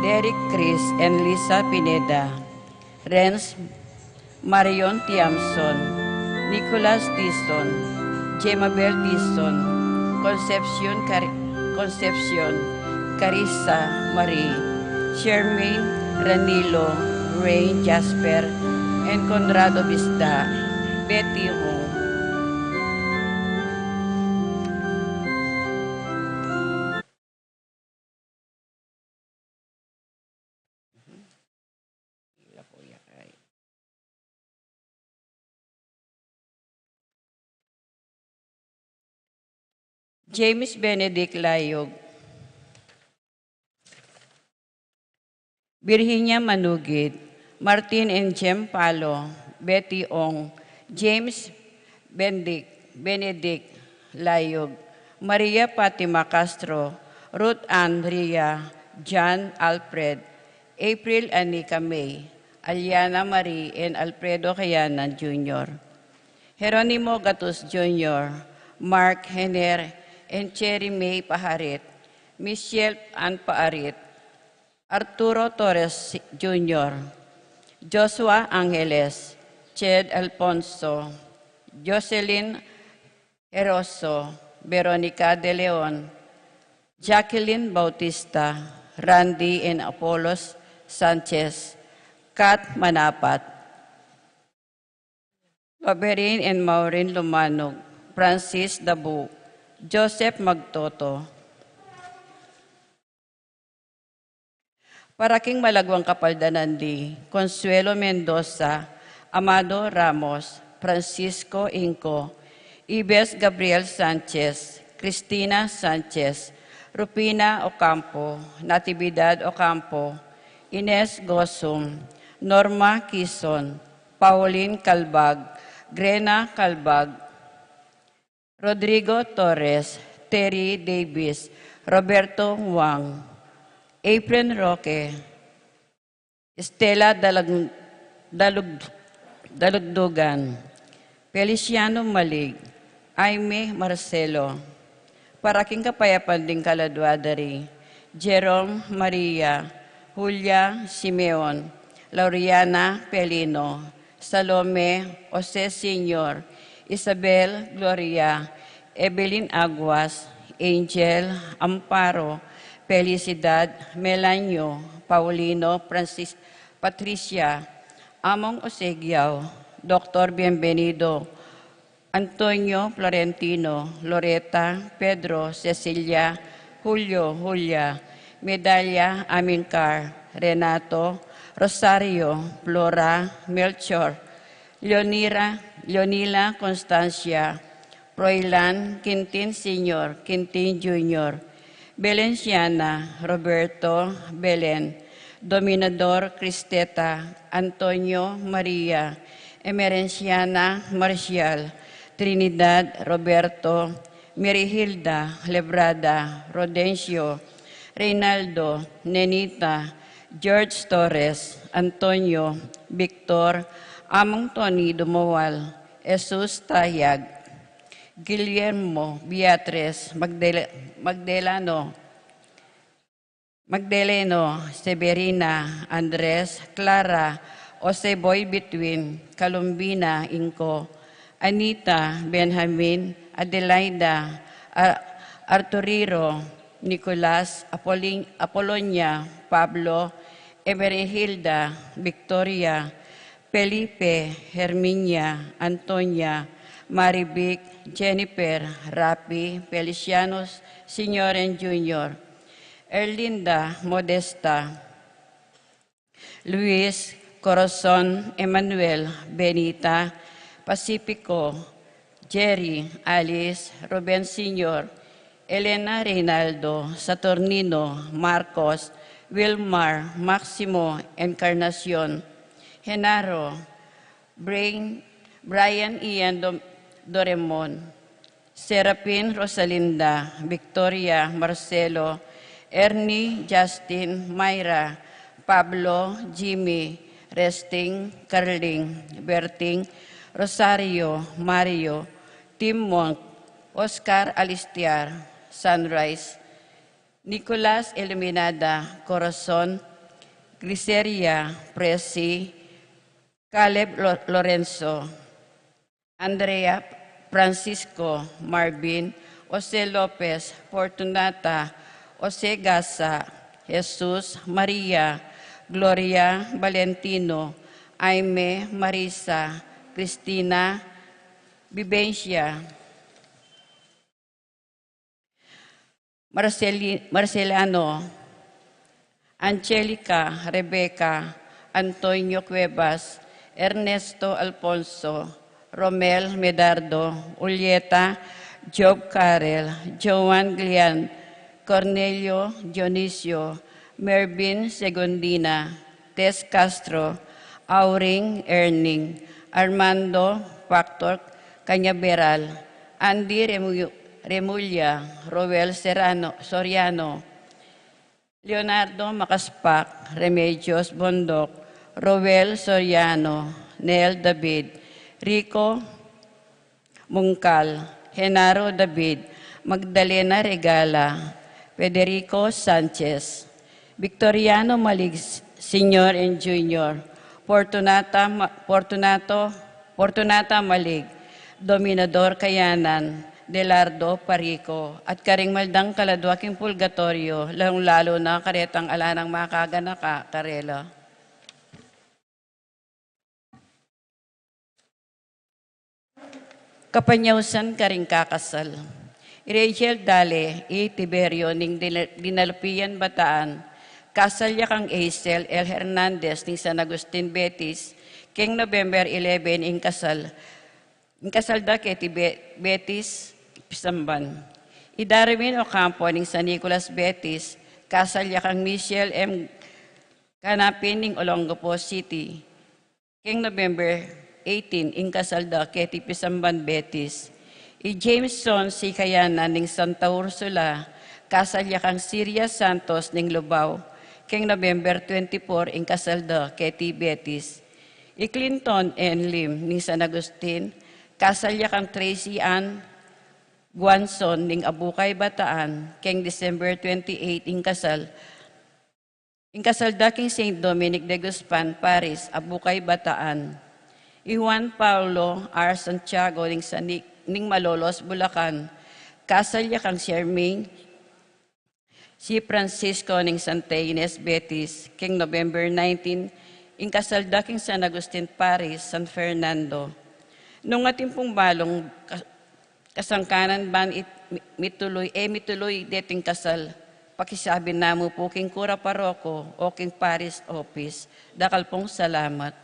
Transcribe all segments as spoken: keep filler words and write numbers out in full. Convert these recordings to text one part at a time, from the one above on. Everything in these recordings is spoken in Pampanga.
Derek Chris and Lisa Pineda, Renz Marion Tiamson, Nicholas Dizon, Jemabel Dizon, Concepcion Car-, Concepcion, Carissa Marie, Shermaine Ranilo, Rain Jasper, and Conrado Bisda, Betty Hung. James Benedict Layog, Virginia Manugit, Martin and Jem Palo, Betty Ong, James Bendic-, Benedict Layog, Maria Fatima Castro, Ruth Ann Ria, John Alfred, April Anika May, Aliana Marie and Alfredo Cayanan Junior, Jeronimo Gatus Junior, Mark Hener and Cherry May Paharit, Michelle Ann Paharit, Arturo Torres Junior, Joshua Angeles, Ched Alfonso, Jocelyn Heroso, Veronica De Leon, Jacqueline Bautista, Randy and Apollos Sanchez, Kat Manapat, Loverin and Maureen Lumanog, Francis Dabu, Joseph Magtoto. Para king malagwang kapaldanan di Consuelo Mendoza, Amado Ramos, Francisco Inco, Ives Gabriel Sanchez, Cristina Sanchez, Rufina Ocampo, Natividad Ocampo, Ines Gosum, Norma Quizon, Pauline Calbag, Grena Calbag, Rodrigo Torres, Terry Davis, Roberto Wang, Efren Roque, Stella Dalag-, Dalug-, Dalugdugan, Feliciano Malig, Aime Marcelo, para king kapayapan ding kaladua da ri, Jerome Maria, Julia Simeon, Lauriana Pelino, Salome, Jose Senior, Isabel Gloria, Evelyn Aguas, Angel Amparo, Felicidad Melanio, Paulino Francis, Patricia, Among Osegiao, Doctor Bienvenido, Antonio, Florentino, Loreta, Pedro, Cecilia, Julio, Julia, Medalia, Amilcar, Renato, Rosario, Flora, Melchor, Leonira, Leonila, Constancia, Froilan, Quintin Senior, Quintin Junior, Belenciana, Roberto, Belen, Dominador, Cristeta, Antonio, Maria, Emerenciana, Marcial, Trinidad, Roberto, Merihilda, Lebrada, Rodencio, Reynaldo, Nenita, George Torres, Antonio, Victor, Among Tony Dumawal, Jesus Tayag, Guillermo, Beatriz, Magdele-, Magdelano, Magdeleno, Severina, Andres, Clara, Oseboy Between, Columbina, Inco, Anita, Benjamin, Adelaida, Ar-, Arturiro, Nicolas, Apolin-, Apolonia, Pablo, Emerihilda, Victoria, Felipe, Herminia, Antonia, Marivic, Jennifer, Rapi, Feliciano Senior and Junior, Erlinda, Modesta, Luis, Corazon, Emmanuel, Benita, Pacifico, Jerry, Alice, Ruben Senior, Elena, Reynaldo, Saturnino, Marcos, Wilmar, Maximo, Encarnacion, Genaro, Brain, Brian, Ian, Dom-, Doremon, Serapin, Rosalinda, Victoria, Marcelo, Ernie, Justin, Myra, Pablo, Jimmy, Resting, Carling, Berting, Rosario, Mario, Tim Monk, Oscar, Alistiar, Sunrise, Nicolas, Iluminada, Corazon, Gliceria, Presi, Caleb Lo-, Lorenzo, Andrea, Francisco, Marvin, Jose Lopez, Fortunata, Jose Gasa, Jesus, Maria, Gloria, Valentino, Aime, Marisa, Cristina, Vivencia, Marceli-, Marceliano, Angelica, Rebecca, Antonio Cuevas, Ernesto Alfonso, Romel Medardo, Julieta, Job Carel, Joan Glian, Cornelio Dionisio, Mervin Segundina, Tess Castro, Auring Erning, Armando Factor Cañaveral, Andy Remu-, Remulla, Roel Serrano, Soriano, Leonardo Macaspac, Remedios Bondoc, Roel Soriano, Nel David, Rico Mungkal, Genaro David, Magdalena Regala, Federico Sanchez, Victoriano Malig Senior and Junior, Fortunata Ma-, Fortunato, Fortunata Malig, Dominador Kayanan, Delardo Parico, at karing maldang kaladua king purgatorio, lalung-lalu na karetang ala nang makaganaka karela. Kapanyausan karing kakasal. I Rachel Dale, i Tiberio ning Dina-, Dinalupian Bataan, kasal ya kang Hazel L. Hernandez ning San Agustin, Betis, keng November eleven ing kasal, ing kasal da keti Be-, Betis, Pisamban. I Darwin Ocampo ning San Nicolas, Betis, kasal ya kang Michelle M. Canapin ning Olongapo City, keng November eighteen, ing kasal da keti Pisamban, Betis. I Jameson C. Kayanan ning Santa Ursula, kasal ya kang Siria Santos ning Lubao, keng November twenty-four, ing kasal da keti Betis. I Clinton N. Lim ning San Agustin, kasal ya kang Tracy Ann Guanzon ning Abucay, Bataan, keng December twenty-eight, ing kasal Ing kasal da king Saint Dominic de Guzman Parish, Abucay, Bataan. I Juan Paulo R. Santiago ning Sani-, ning Malolos, Bulacan. Kasal ya kang Charmaine C. Francisco ning Santa Ines, Betis, king November nineteen, ing kasal da king San Agustin Parish, San Fernando. Nung atin pung balung ka-, kasangkanan ban it mi-, mituluy, e mituluy deting kasal, pakisabi na mu pu king kura paroko o king parish office. Dakal pung salamat.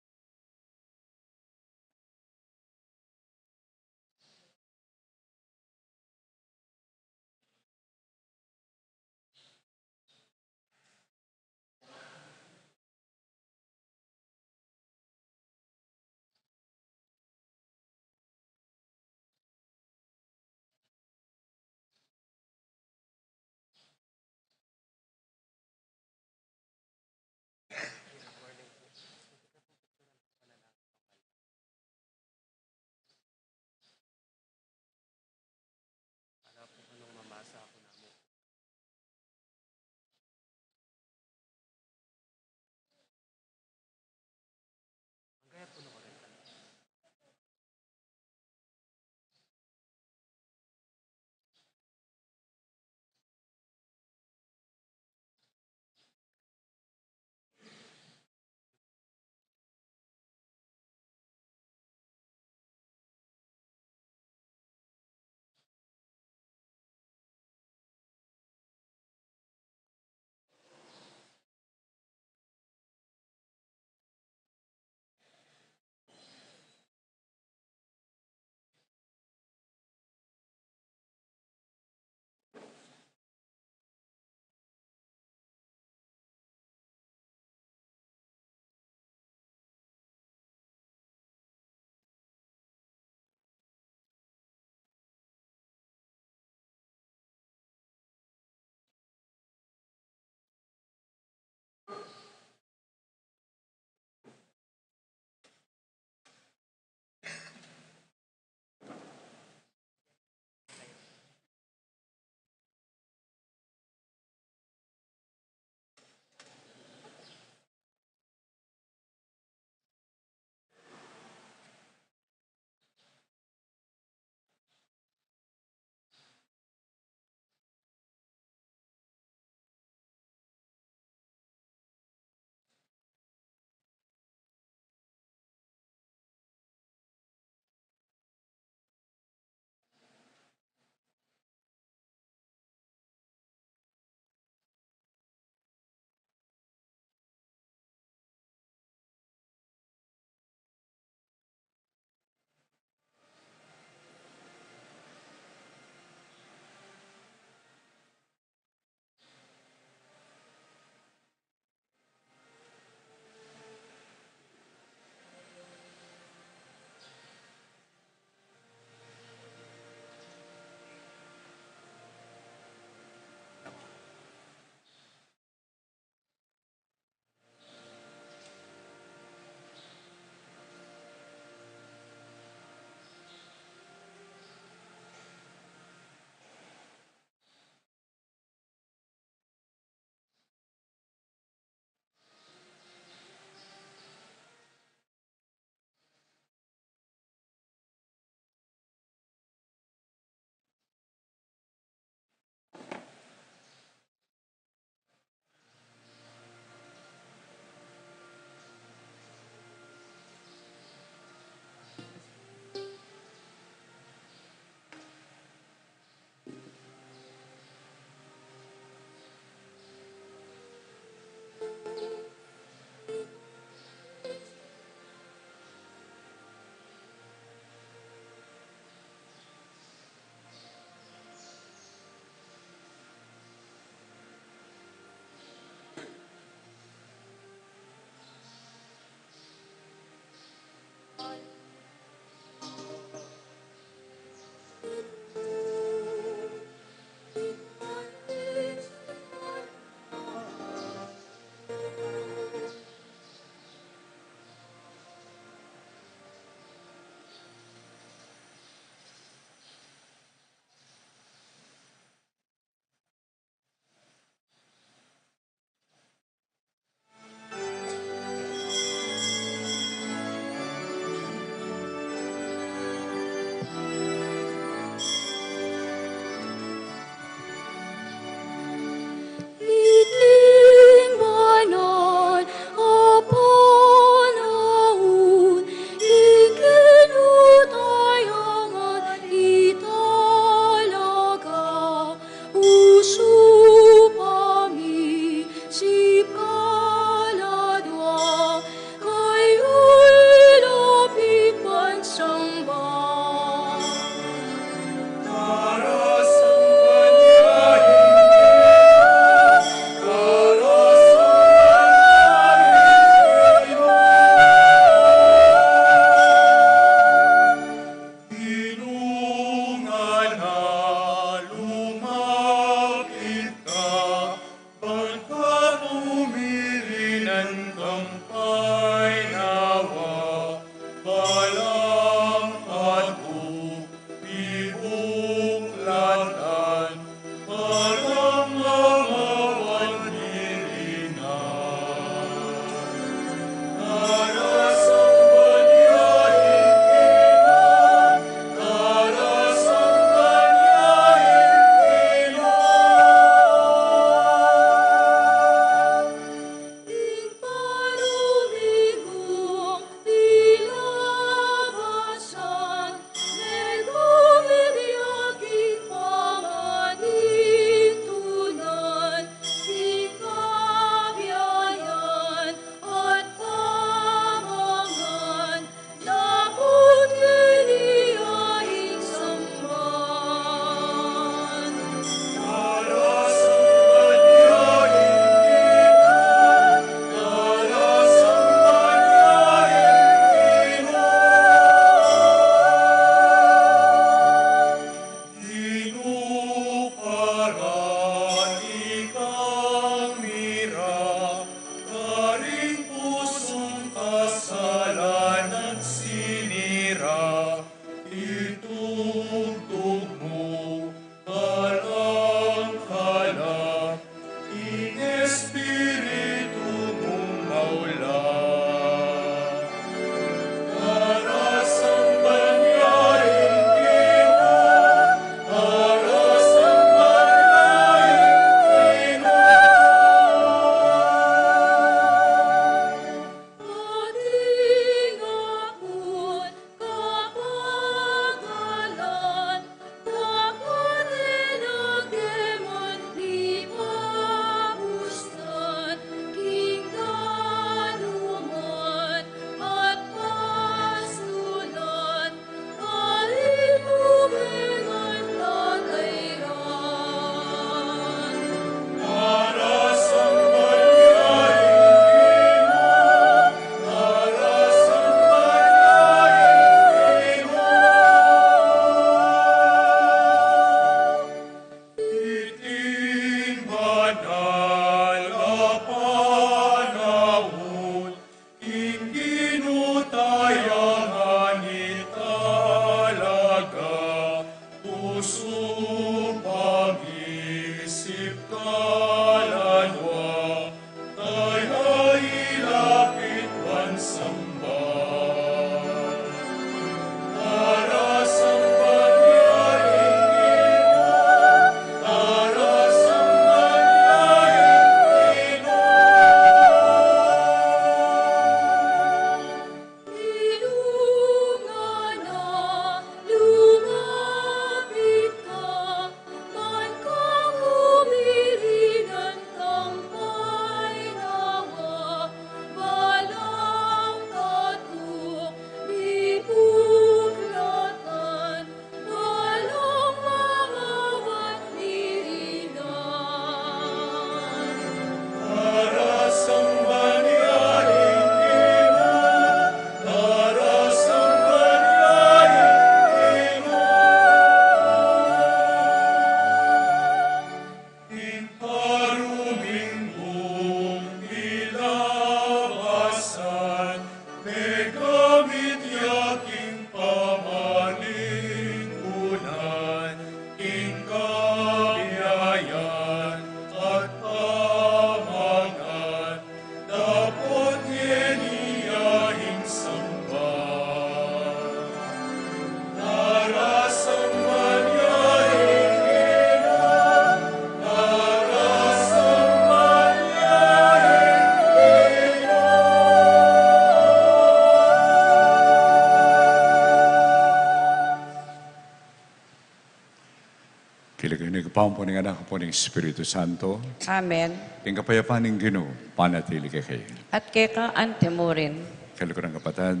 King lagyu ning Ibpa, ampo ning Anak, ampo ning Espiritu Santo. Amen. Ing kapayapan ning Ginu manatili kekayu. At keka antimurin. Kaluguran, kapatad,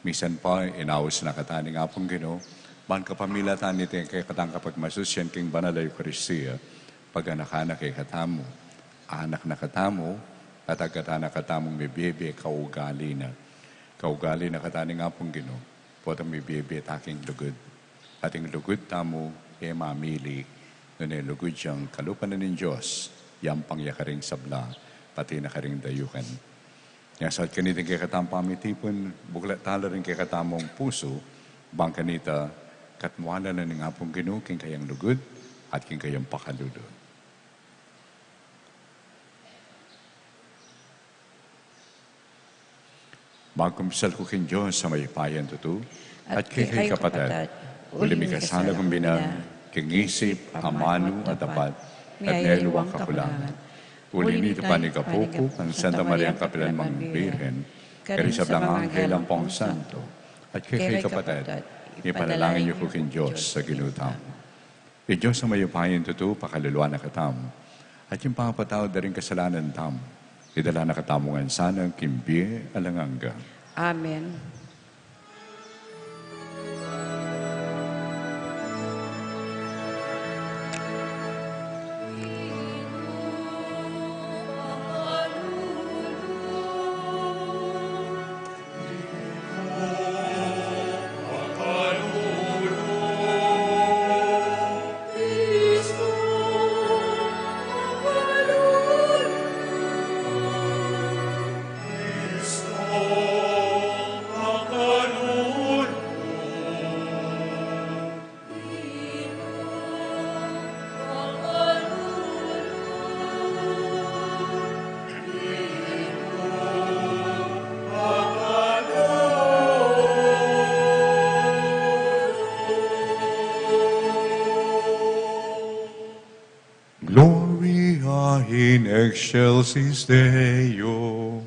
misan pa inaus na katamu ning Apung Ginu, ban kapamilatan niti ing kekatang kapagmasusyan king banal a Eukaristia, paganakan na kekatamu, anak na katamu, at agkatan na katamung mibie kaugali na. Kaugali na katamu ning Apung Ginu, potang mibie ta king lugud. At ing lugud tamu, e mamili, nune lugud yang kalupa na ning Dios, yampang ya karing sabla, pati na karing dayukan. Nya sa kaniting kekatamung pamitipun, buklat tala ring kekatamung pusu, bang kanita, katmuan na ning Apung Ginu, king kayang lugud, at king kayang pakalulu. Magkumpisal ku king Dios a mayupayang tutu, at kekayu kapatad, uling mikasala ku mina, king isip, amanu, at dapat, at ngeluwang kakulangan. Uli nita panyawad ku king Santa Mariang kapilan man Birhen, karing sablang anghel ampong santo, at kekayu kapatad, ipanalangin yu ku king Dios a Ginu tamu. Ing Dios a mayupayang tutu, pakaluluan na katamu, at ing papatawad da ring kasalanan tamu, idala na katamu ngan sana king bie alang angga. Amen. Gloria in excelsis Deo.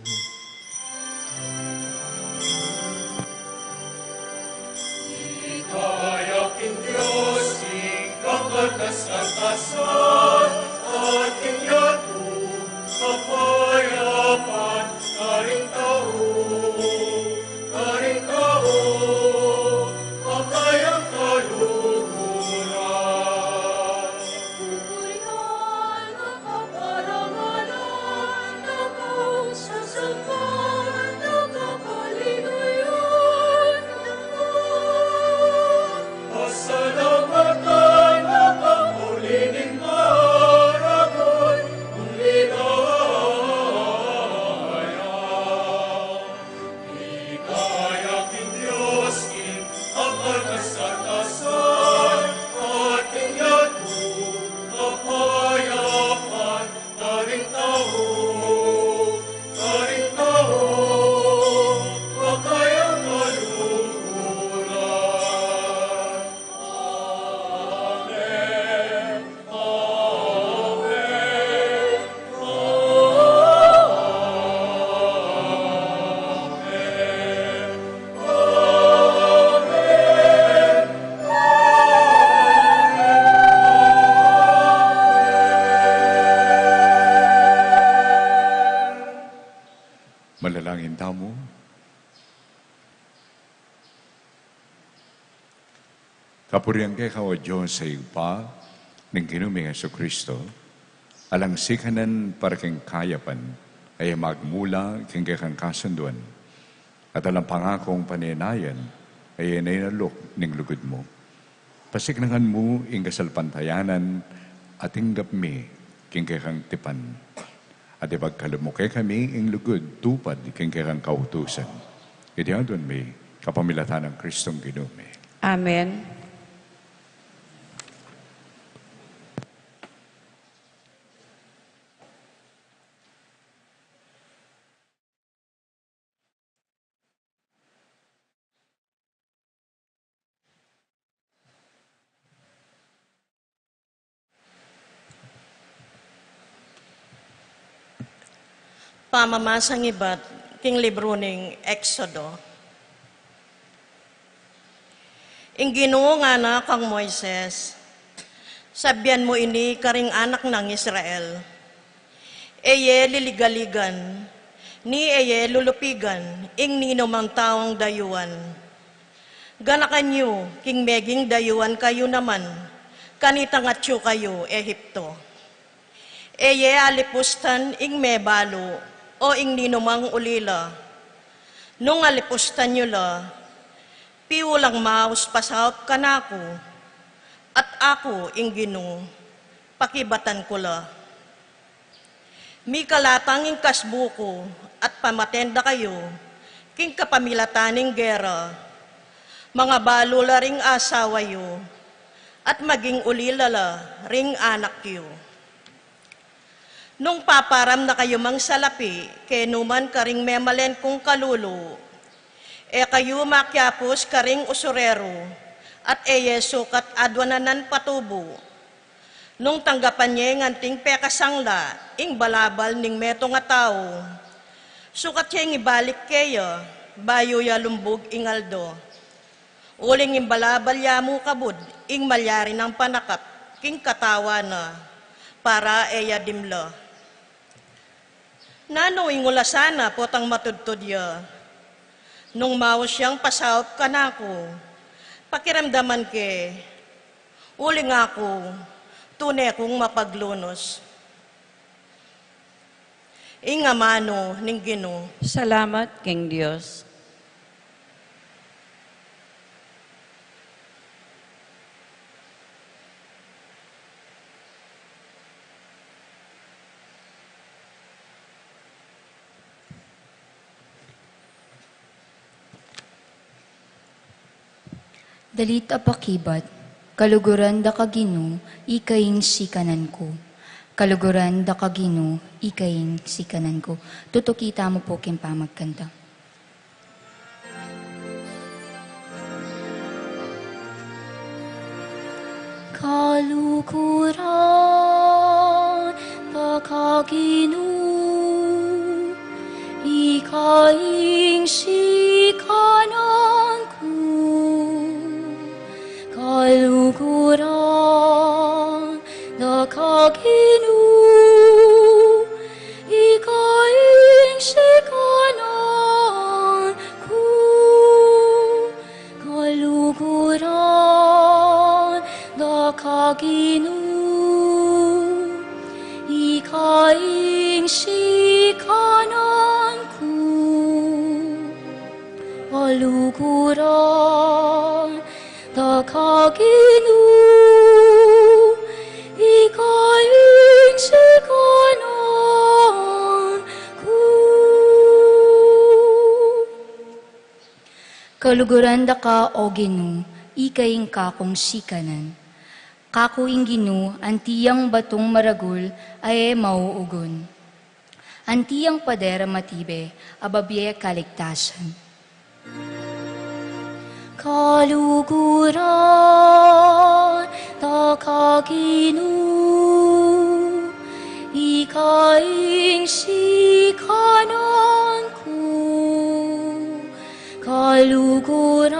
Ikayap ing Dios ing kapataskatasan, at ing yatu kapayapan, karing tau, karing tau, a kayang kaluguran. Ikayap ing Dios ing kapataskatasan, at ing yatu kapayapan, karing tau, karing tau, a kayang kaluguran. Amen. Amen. Amen. Amen. Manalangin tamu. Kapurian keka, o Dios a Ibpa ning Ginu ming Jesucristo, alang sikanan para king kayapan, a e magmula king kekang kasunduan, at alang pangakung panenayan, a e na inalok ning lugud mu. Pasiknangan mu ing kasalpantayanan a tinggap mi king kekang tipan. At ipagkalub mu kekami ing lugud tupad king kekang kautusan. Iti adwan mi kapamilatan nang Kristong Ginu mi. Amen. Pamamasang ibat king libru ning Exodo. Ing Ginu ngana kang Moises, Sabian mu ini karing anak nang Israel: E ye liligaligan, ni e ye lulupigan ing ninumang taung dayuan. Ganakan yu king meging dayuan kayu naman kanitang atyu kayu Ehipto. E ye alipustan ing mebalu o ing ninumang ulila. Nung alipustan yu la, piulang maus pasaup kanaku, at aku ing Ginu, pakibatan ku la. Mikalatang ing kasbu ku at pamaten da kayu king kapamilatan ning gera. Mangabalu la ring asawa yu at maging ulila la ring anak yu. Nung paparam na kayu mang salapi kenu man karing memalen kung kalulu, e kayu makiapus karing usureru, at e ye sukat aduanan patubu. Nung tanggapan ye ing anting pekasangla ing balabal ning metung a tau, sukat yeng ibalik keya bayu ya lumbug ing aldo. Uling ing balabal ya mu kabud ing malyari nang panakat king katawan na, para e ya dimla. Nanu ing ulasan na potang matudtud ya? Nung maus yang pasaup kanaku, pakiramdaman ke, uling aku, tune kung mapaglunus. Ing amanu ning Ginu. Salamat king Dios. Dalit a pakibat. Kaluguran da ka Ginu, ika ing sikanan ku. Kaluguran da ka Ginu, ika ing sikanan ku. Tutuki tamu pu king pamagkanta. Kaluguran da ka Ginu, ika ing sikanan ku. Kaluguran da ka Ginu, ika ing sikanan ku. Kaluguran da ka Ginu, ika ing sikanan ku. Kaluguran da ka Ginu, ika ing sikanan ku. Kaluguran da ka, O Ginu, ika ing kakung sikanan. Kaku ing Ginu, anti yang batung maragul a e mauugun. Anti yang pader a matibe a babie kaligtasan. Kaluguran da ka Ginu, ika ing sikanan ku. Kaluguran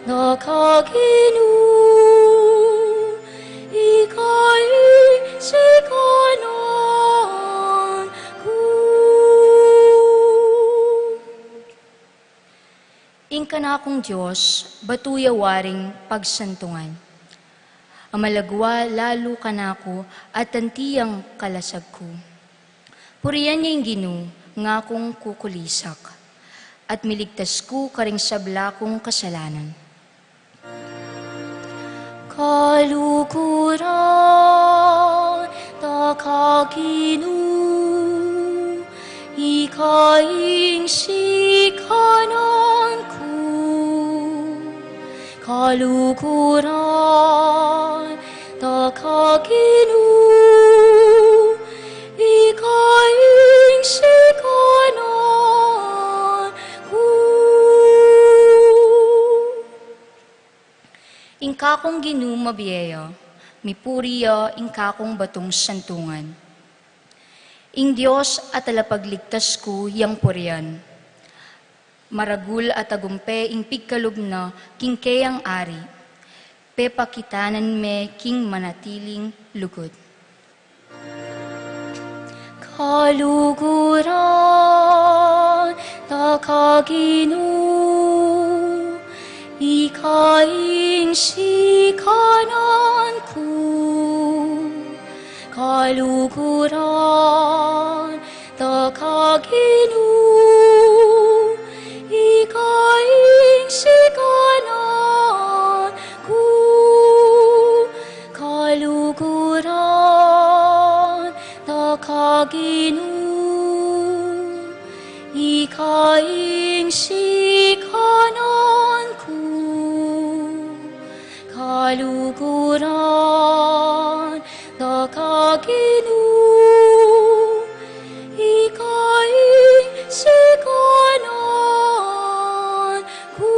da ka Ginu, ika ing sikanan ku. Ing kanakung Dios, batu ya waring pagsantungan. A malagwa lalu kanaku at anti yang kalasag ku. Purian ye ing Ginu, ngakung kukulisak, at miligtas ku karing sabla kung kasalanan. Kaluguran da ka Ginu, ika ing sikanan ku. Kaluguran da ka Ginu, ika ing sikanan ku. Ing kakung Ginu mabie ya, mipuri ya ing kakung batung santungan. Ing Dios a talapagligtas ku yang purian. Maragul a tagumpe ing pigkalub na king keyang ari. Pepakitanan me king manatiling lugud. Kaluguran da ka Ginu, ika ing sikanan ku. Kaluguran da ka Ginu, ika ing sikanan ku. Kaluguran da ka Ginu, ika ing sikanan ku. Kaluguran da ka Ginu, ika ing sikanan ku.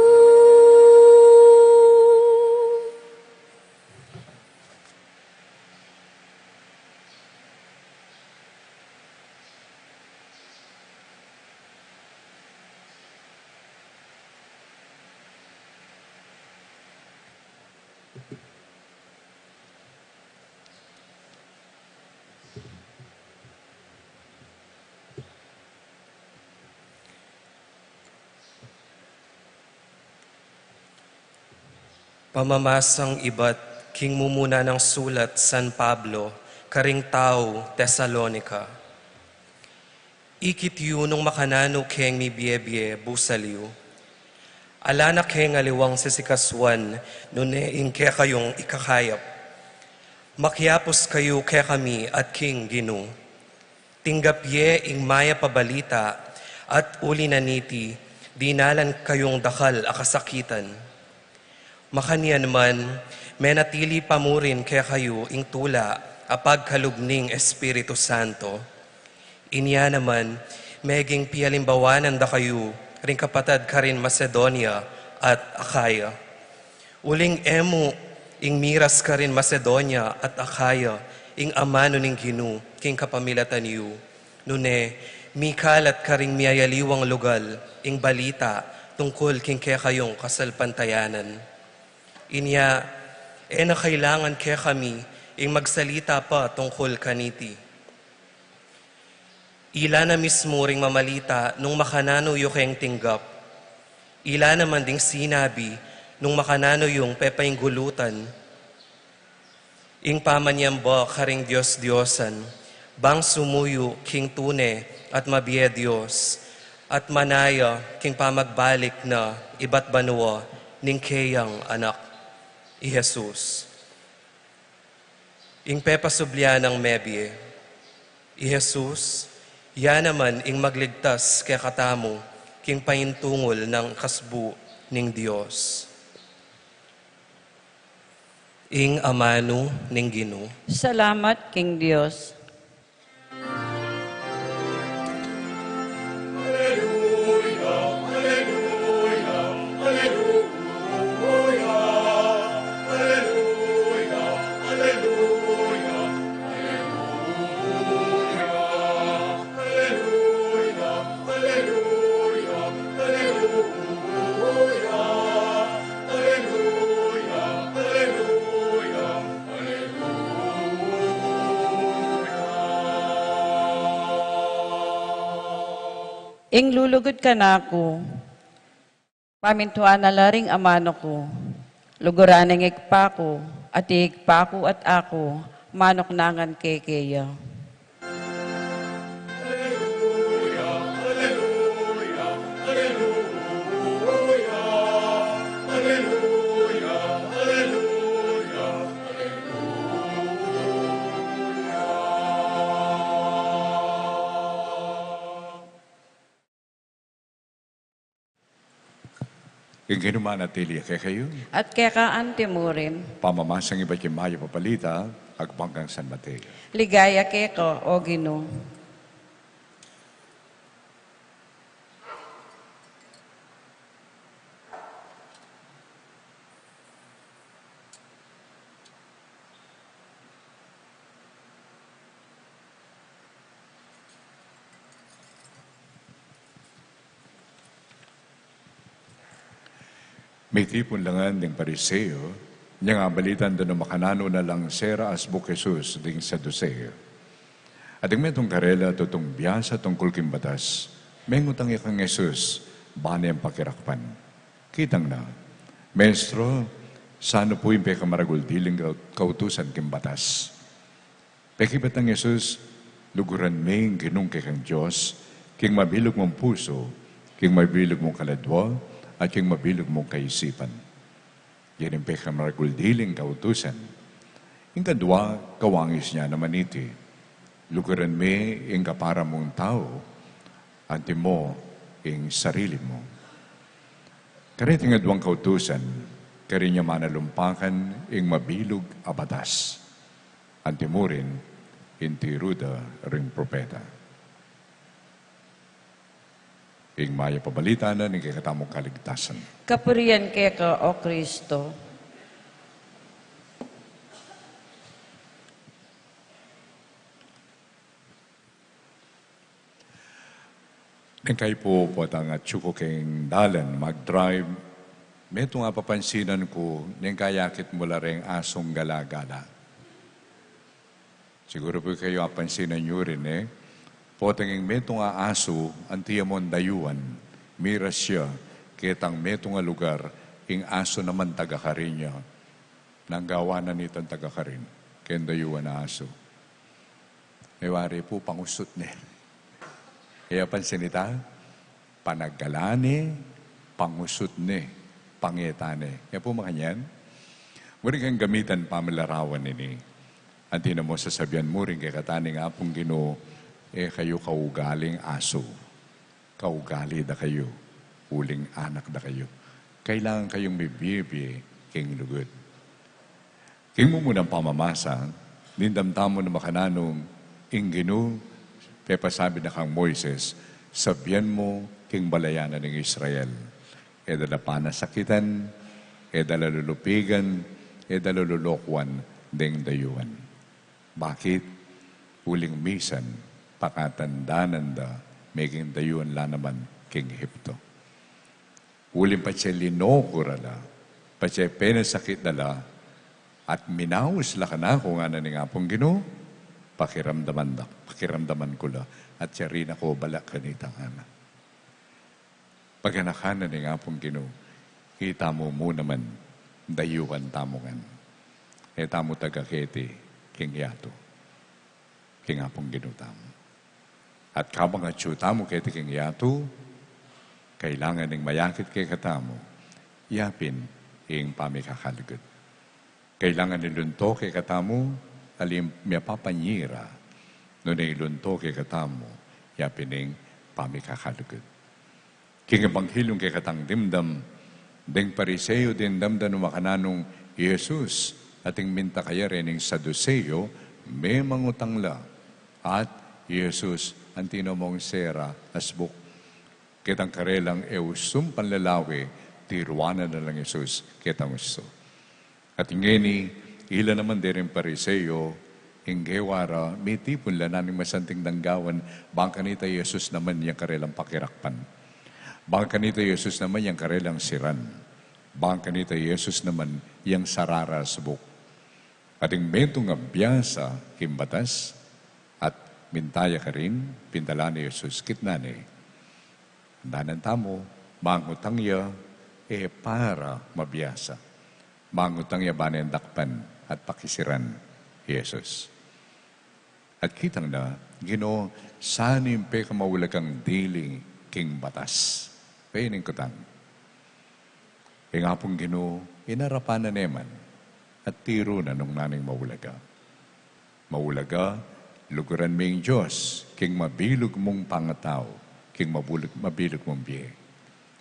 Pamamasang ibat king mumuna nang sulat San Pablo karing tau Tesalonica. Ikit yu nung makananu keng mibie-bie busal yu. Ala na keng aliwang sisikasuan nune ing kekayung ikakayap. Makiapus kayu kekami at king Ginu. Tinggap ye ing mayap a balita, at uli na niti, dinalan kayung dakal a kasakitan. Makanyan man, menatili pa mu rin kekayu ing tula a pagkalub ning Espiritu Santo. Inya naman, meging pialimbawanan da kayu ring kapatad karin Macedonia at Acaya. Uling e mu ing miras karin Macedonia at Acaya ing amanu ning Ginu king kapamilatan yu, nune mikalat karing miyayaliwang lugal ing balita tungkul king kekayung kasalpantayanan. Inya, e na kailangan kekami ing magsalita pa tungkul kaniti. Ila na mismu ring mamalita nung makananu yu keng tinggap. Ila naman ding sinabi nung makananu yung pepainggulutan. Ing pamanyamba karing dios-diosan, bang sumuyu king tune at mabie Dios, at manaya king pamagbalik na ibat banua ning keyang Anak, i Jesus. Ing pepasubli nang mebie, i Jesus, ya naman ing magligtas kekatamu king paintungul nang kasbu ning Dios. Ing amanu ning Ginu. Salamat king Dios. Ing lulugud kanaku, pamintuan na la ring amanu ku, luguran ing Ibpa ku, at ing Ibpa ku at aku, manuknangan kekeya. Ing Ginu manatili ya kekayu. At keka anti mu rin. Pamamasang ibat king mayap a balita agpang kang San Mateo. Ligaya keka, O Ginu. Mitipun la ngan ding Pariseo Inya nga balitan da nu makananu na lang sera asbuk Jesus ding Saduseo. At ding metung karela tutung biasa tungkul king batas, mengutang ya kang Jesus, bane yang pakirakpan. Kitang na, Maestro, sanu pu ing pekamaragul diling kau-, kautusan king batas? Pekibat nang Jesus, luguran me ing Ginung kekang Dios, king mabilug mung pusu, king mabilug mung kaladua, at king mabilug mung kaisipan. Yan ing pekamaragul diling kautusan. Ing kadua, kawangis na naman iti, luguran me ing kapara mung tau, antimo ing sarili mu. Kareting aduang kautusan, karin ya manalumpakan ing mabilug a batas. Antimo rin, ing tiru da ring propeta. Ing mayap a balita na ning kekatamung kaligtasan. Kapurian keka, O Kristo. Neng kayu pu potang atyu ku keng dalan, mag-drive, metung a papansinan ku, neng kayakit mu la reng asung gala-gala. Siguru pu kayu apansinan yu rin, e. Potang ing metung a asu, anti ya mung dayuan, miras ya ketang metung a lugar, ing asu naman taga karin ya. Nanu ing gawan na nitang taga karin keng dayuan a asu? E wari pu, pangusut ne. E ya pansin ita? Panagala ne, pangusut ne, pangeta ne. E pu makanyan? Muri kang gamitan pamilarawan ini. Anti na mu sasabian mu rin kekata ning Apung Ginu, e kayu kaugaling asu. Kaugali da kayu, uling anak da kayu. Kailangan kayung mibie-bie king lugud. King mumunang pamamasa, dimdam tamu na makananu ing Ginu pepasabi na kang Moises, sabian mu king balayan na ning Israel, e da la panasakitan, e da la lulupigan, e da la lulukuan deng dayuan. Bakit? Uling misan, pakatandanan da, meging dayuan la naman king Ehipto. Uling patse linoku ra la, patse penasakit da la, at minaus la kanaku ngana ning Apung Ginu, pakiramdaman da, pakiramdaman ku la, at yari na ku bala kanita ngana. Paganakan na ning Apung Ginu, itamu mu naman, dayuan tamu ngan. E tamu taga keti king yatu, king Apung Ginu tamu. At kabang atyu tamu keti king yatu, kailangan ning mayakit kekatamu, yapin ing pamikakalugud. Kailangan ilunto kekatamu, aling miyapapanyira, nune ilunto kekatamu, yapin ing pamikakalugud. King Ebanghelyo kekatang dimdam, deng Pariseo dimdam da nu makananu i Jesus, ating minta kaya reng Saduseo, memangutang la, at i Jesus, anti na mung sera asbuk ketang karelang e usu panlalawe, tiruan na lang Jesus ketang usu. At ngeni, ila naman dering Pariseo, ing gewa ra, mitipun la na ning masanting dang gawan, bang kanita i Jesus naman yang karelang pakirakpan. Bang kanita i Jesus naman yang karelang siran. Bang kanita i Jesus naman yang sara ra asbuk. Ating metung a biasa king batas, at minta ya karin, pintalan i Jesus, kitnan ne. Andanan tamu, mangutang ya, e para mabiasa. Mangutang ya bane dakpan at pakisiran i Jesus. At kitang na, Ginu, sanu ing pekamaulagang dili king batas? Paining kutang. Ing Apung Ginu, inarapan na ne man, at tiru na nung nanu ing maulaga. Maulaga, luguran me ing Dios, king mabilug mung pangatau, king mabulug-, mabilug mung bie.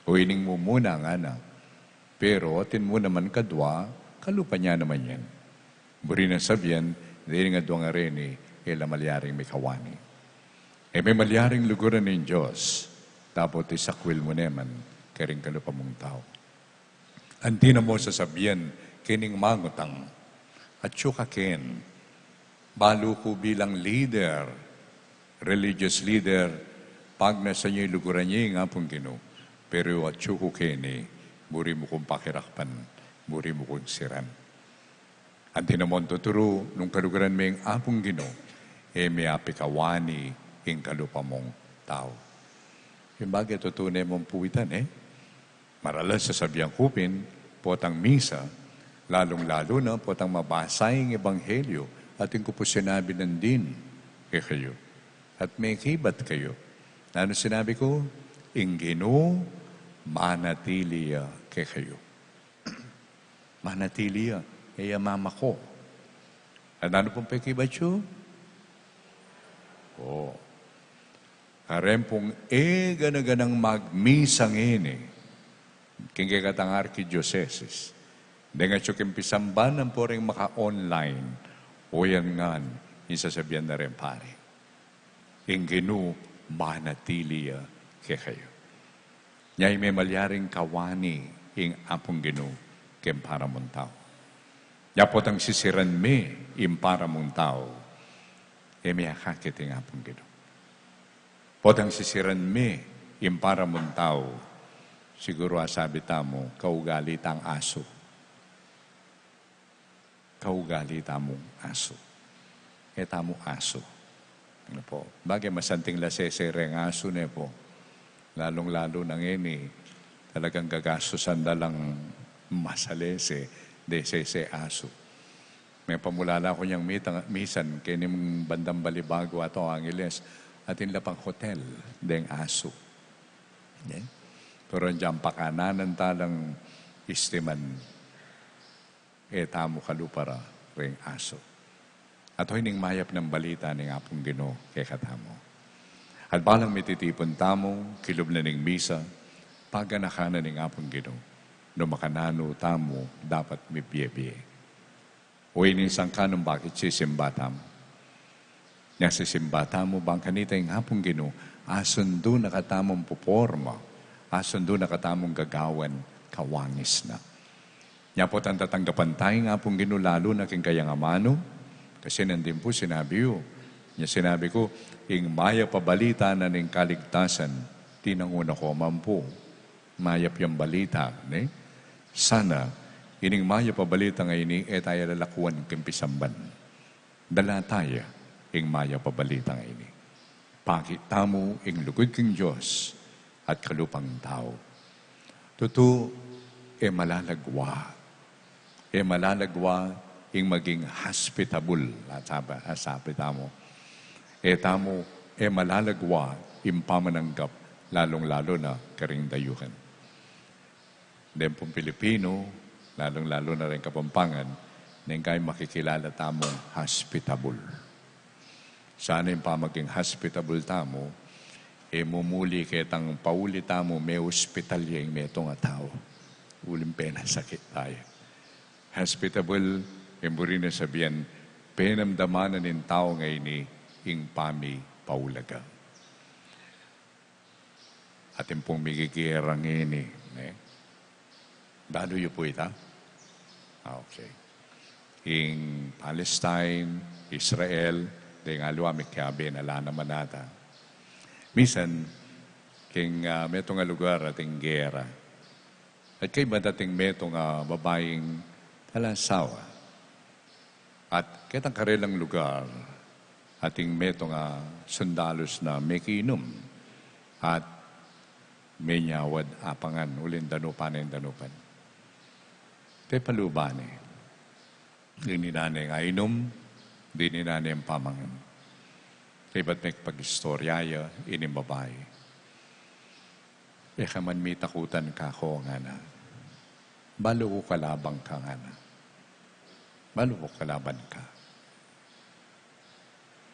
O ining mumuna ngana, pero atin mu naman kadua, kalupa na naman yan. Buri nang sabian, deng adua ngeni, e la malyaring mikawani. E me malyaring luguran ning Dios, dapot isakwil mu ne man, karing kalupa mung tau. Anti na mu sasabian, kening mangutang, atyu ka ken, balu ku bilang leader, religious leader, pagnasan ye, luguran ye ing Apung Ginu, pero atyu ku keni, buri mu kung pakirakpan, buri mu kung siran. Anti na mung tuturu, nung kaluguran me ing Apung Ginu, e me apikawani ing kalupa mung tau. Ing bage tutu ne mung puwitan, e? Maralas a sasabian ku pin, potang misa, lalung-lalu na potang mabasa ing ebanghelyu, atin ku pu sinabi nandin kekayu. At mekibat kayu. Nanu sinabi ku? Ing Ginu manatili ya kekayu. Manatili ya, e ya mamako. At nanu pung pekibat yu? O. Kareng pung e gana-ganang magmisa ngeni king kekatang arkidiosesis, deng atyu king pisamban ampo ring maka-online, o yan ngan ing sasabian na reng pari. Ing Ginu manatili ya kekayu. Nya e me malyaring kawani ing Apung Ginu keng para mung tau. Nya potang sisiran me ing para mung tau, e me akakit ing Apung Ginu. Potang sisiran me ing para mung tau, siguru asabi tamu, kaugali tang asu. Kaugali tamung asu. E tamu asu. Ano po? Bage masanting la sese reng asu, ne po? Lalung-lalu na ngeni, talagang gagastusan da lang masalese, de sese asu. Mepamulala ku nyang mitang, misan, keni mung bandang Balibago ato Angeles, atin la pang hotel deng asu. Ne? Pero dyang pakananan talang istiman, e tamu kalupa ra ring asu. At hoy ning mayap nang balita ning Apung Ginu kekatamu. At balang mititipun tamu kilub na ning misa, paganakan na ning Apung Ginu, no makananu tamu dapat mibie-bie. O ini ing sangkan nung bakit sisimba tamu. Nya sisimba tamu bang kanita ing Apung Ginu, asundu na katamung poporma, asundu na katamung gagawan, kawangis na. Nya potang tatanggapan taya ing Apung Ginu lalu na king kayang amanu, kasi nandin pu sinabi yu. Nya sinabi ku, ing mayap a balita na ning kaligtasan, tinangun na ko man pu. Mayap yang balita, ne? Sana, ining mayap a balita ngeni, e taya lalakuan king pisamban. Dala taya ing mayap a balita ngeni. Pakit tamu ing lugud king Dios at kalupang tau. Tutu, e malalagwa. E malalagwa ing maging hospitable, at sabi, at sabi tamu. E tamu, e malalagwa ing pamananggap, lalung-lalu na karing dayuhan. Deng pung Pilipino, lalung-lalu na ring Kapampangan, neng kai makikilala tamung hospitable. Sana ing pamaging hospitable tamu, e mumuli ketang pauli tamu, me-hospital ya ing metung a tau. Uling penasakit taya. Hospitable, e mu rin na sabian, penamdaman na ning tau ngeni ing pamipaulaga. Atin pung migigera ngeni, ne? Balu yu pu ita? Ah, okay. Ing Palestine, Israel, deng aliwa mikiabe na la naman ata. Misan, king, ah, metung a lugar ating gera. At kaybat ating metung a babaing alang asawa. At ketang karelang lugar, ating metung a sundalus na mekiinum at menyawad apangan uling danupan ning danupan. Pepaluban ne. Dininan ne ing ainum, dininan ne ing pamangan. Kaybat mekipag-istorya ya ining babai. E ka man mitakutan kako, ngana. Balu ku kalaban ka, ngana. Balu ku kalaban ka.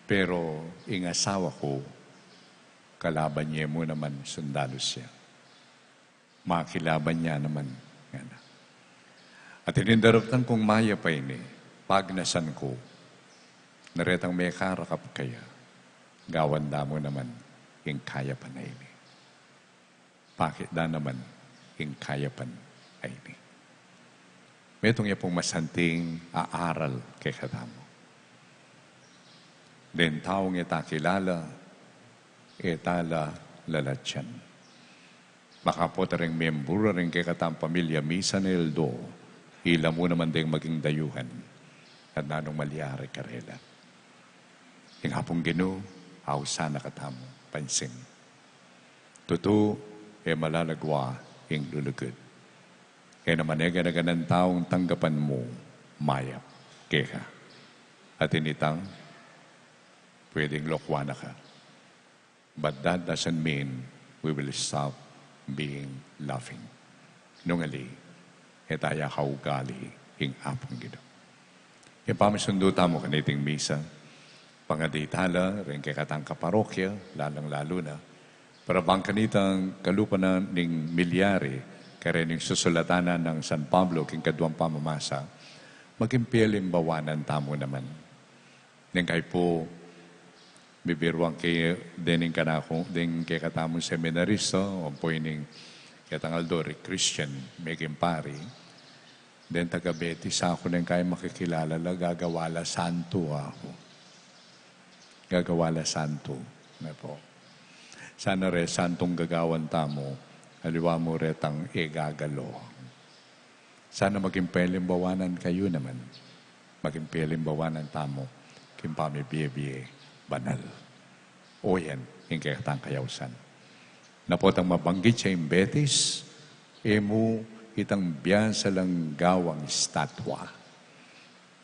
Pero ing asawa ku, kalaban ye mu naman, sundalus ya. Makilaban ya naman, ngana. At ining daraptan kung mayap a ini, pagnasan ku, na retang mekarakap kaya, gawan da mu naman ing kayapan a ini. Pakit da naman ing kayapan a ini. Metung ya pung masanting a aral kekatamu. Deng taung e ta kilala, e ta la lalatyan. Makapot a ring membru ring kekatang pamilya misan aldo, ila mu naman deng maging dayuhan. at nanung malyari karela. Ing Apung Ginu, ausan na katamu pansin. Tutu, e malalagwa ing lulugud. E naman e gana-ganang taung tanggapan mu mayap keka. At itang pwedeng lokwan na ka. But that doesn't mean we will stop being loving. Nung ali, e taya kaugali ing Apung Ginu. Ing pamisundu tamu kaniting misa, pangadi tala ring kekatang kaparokya, lalang-lalu na para bang kanitang kalupa na ning milyari, kareng susulatan nang San Pablo king kaduang pamamasa, maging pialimbawanan tamu naman. Deng kayu pu, bibiruan ke, deng kanaku, deng kekatamung seminarista, o pu ining ketang aldo ri Christian, meging pari. Deng taga Betis aku, deng kayu makikilala la, gagawa la santu aku. Gagawa la santu, ne pu. Sana re santung gagawan tamu, aliwa mu retang e gagalo. Sana maging pialimbawanan kayu naman. Maging pialimbawanan tamu king pamibie-bie banal. O yan ing kekatang kayausan. Na potang mabanggit ya ing Betis, e mu itang biasa lang gawang estatwa.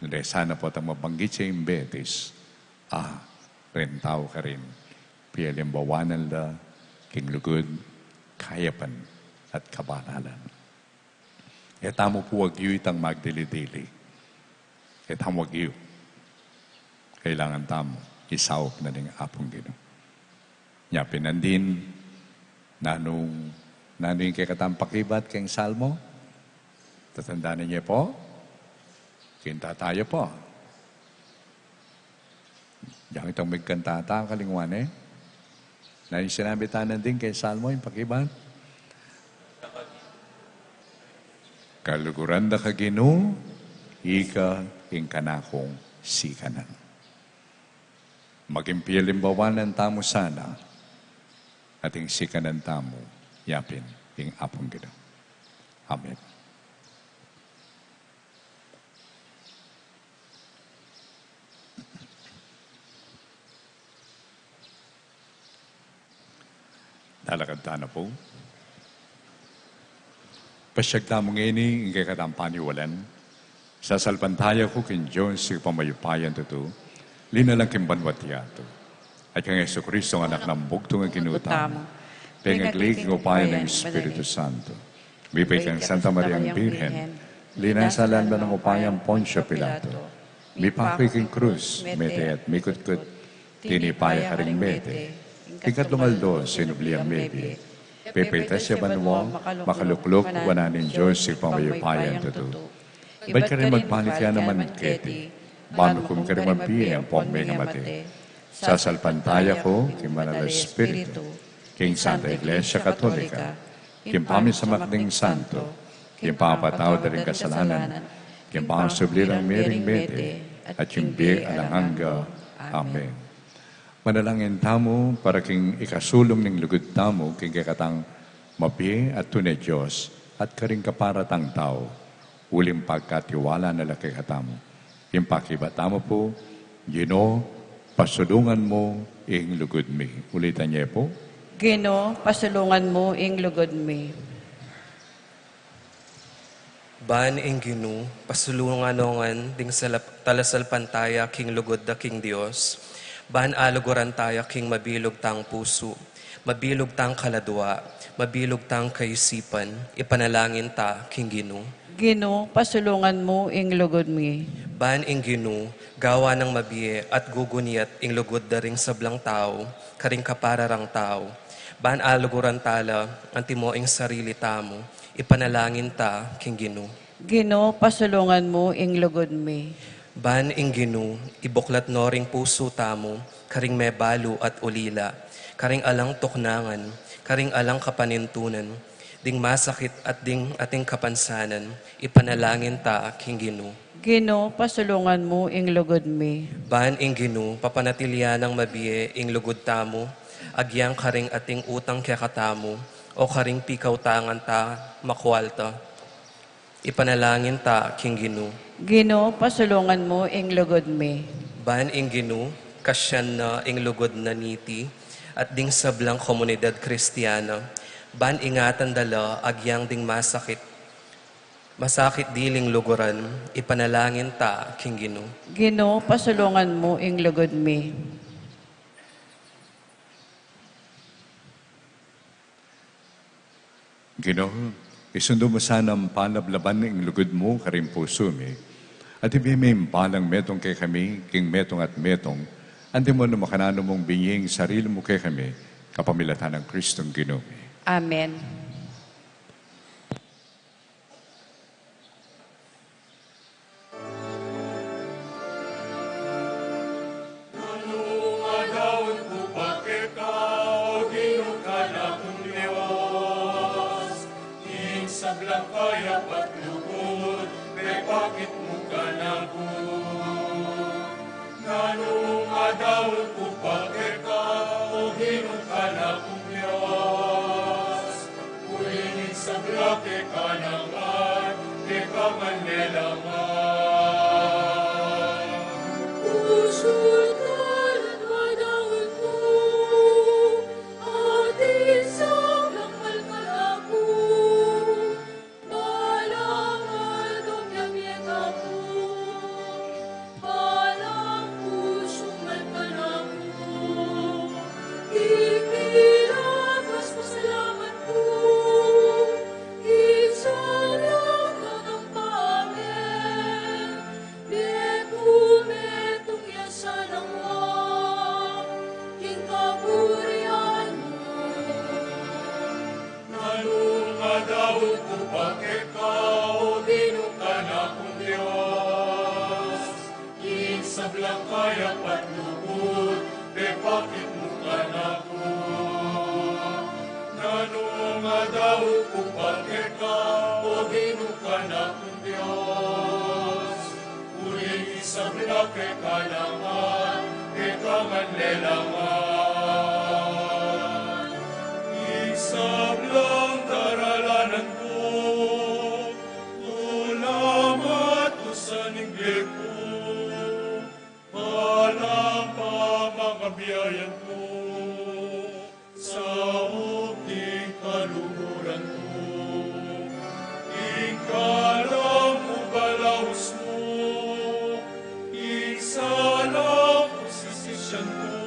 Nune sana potang mabanggit ya ing Betis, a, reng tau karin, pialimbawanan la king lugud, kayapan, at kabanalan. E tamu pu wagyu itang magdili-dili. E tamu wagyu. Kailangan tamu isaup na ning Apung Ginu. Nya pin nandin, nanung, nanung kekatang pakibat keng Salmo? Tatandanan ye pu? Kinta taya pu. Dinan itang migkanta, kalingwan e. Nanu ing sinabi tana nandin keng Salmo, ing pakibat? Kaluguran da ka, Ginu, ika ing kanakung sikanan. Maging pialimbawanan tamu sana, at ing sikanan tamu, yapin ing Apung Ginu. Amen. Lalakad tana pu. Pasiag tamu ngeni ing kekatang paniwalan. Sasalpantaya ku king Dios, Ibpang mayupayang tutu, linalang king banwa't yatu, at kang Jesucristo, anak nang bugtung a Ginu tamu, pengagli king upaya ning Espiritu Santo, mipait kang Santa Mariang Birhen, linasalan nang upaya nang Poncio Pilato, mipaku king krus, mete at mikutkut, tinipa ya karing mete, king katlung aldo sinubli yang mebie, pepaitas ya banua, makaluklok wanan ning Dios Ibpang mayupayang tutu. Ibat karin magbalik ya naman keti, ban hukum karing mabie ampong mengamate. Sasalpantaya ku king Banal a Espiritu, king Santa Iglesia Katolika, king pamisamak ding santo, king pangapatawad da ring kasalanan, king pangasubli rang mie ring mete, at king bie alang angga. Amen. Manalangin tamu para king ikasulung ning lugud tamu king kekatang mabie at tune Dios at karing kapara tang tau, uling pagkatiwala na la kekatamu. Ing pakibat tamu pu, Ginu, pasulungan mu ing lugud mi. Ulitan ye pu. Ginu, pasulungan mu ing lugud mi. Ban ing Ginu, pasulungan no ngan ding salap-, talasalpantaya king lugud da king Dios, ban aluguran taya king mabilug tang pusu, mabilug tang kaladua, mabilug tang kaisipan, ipanalangin ta king Ginu. Ginu, pasulungan mu ing lugud mi. Ban ing Ginu, gawa nang mabie at gugunyat ing lugud da ring sablang tau, karing kapara rang tau. Ban aluguran tala, antimo ing sarili tamu, ipanalangin ta king Ginu. Ginu, pasulungan mu ing lugud mi. Ban ing Ginu, ibuklat no ring pusu tamu, karing mebalu at ulila, karing alang tuknangan, karing alang kapanintunan, ding masakit at ding ating kapansanan, ipanalangin ta king Ginu. Ginu, pasulungan mu ing lugud mi. Ban ing Ginu, papanatilian nang mabie ing lugud tamu, agyang karing ating utang kekatamu, o karing pikautangan ta makwalta. Ipanalangin ta king Ginu. Ginu, pasulungan mu ing lugud mi. Ban ing Ginu, kasyan na ing lugud na niti, at ding sablang komunidad Kristiana, ban ingatan da la agyang ding masakit, masakit diling luguran, ipanalangin ta king Ginu. Ginu, pasulungan mu ing lugud mi. Ginu, isundu mu sana ing panablaban ning lugud mu karing pusu mi. At ibie mu ing balang metung kekami, king metung at metung, anti mo na makananu mung binye ing sarili mu kekami, kapamilatan nang Kristong Ginu mi. Amen. Nanu ing adaun ku pa keka, O Ginu, kanakung Dios? Ing sablang kayapa't lugud, pepakit mu kanaku. Nanu ing adaun ku pa keka, O Ginu, kanakung Dios? Uling ing sabla keka naman, keka man lelangan. Pusu't kaladwa daun ku, atin sablang malkal aku, balang aldo miyamye kaku, balang pusu malkal aku, ipilakas pasalamat ku, ing sablang kakampa mi, bie ku metung ya sana king kaburian mu. Nanu ing adaun ku pa keka, O Ginu, kanakung Dios? Ing sablang kayapa't lugud, pepakit mu kanaku. Nanu ing adaun ku pa keka, O Ginu, kanakung Dios? Uling ing sabla keka naman, keka man lelangan. Ing sablang daralanan ku, tula matusan ing bie ku, balang pamangabiayan ku, saup ning kaluguran ku, ing kalam mu balaus mu, ing salang kusisian ku,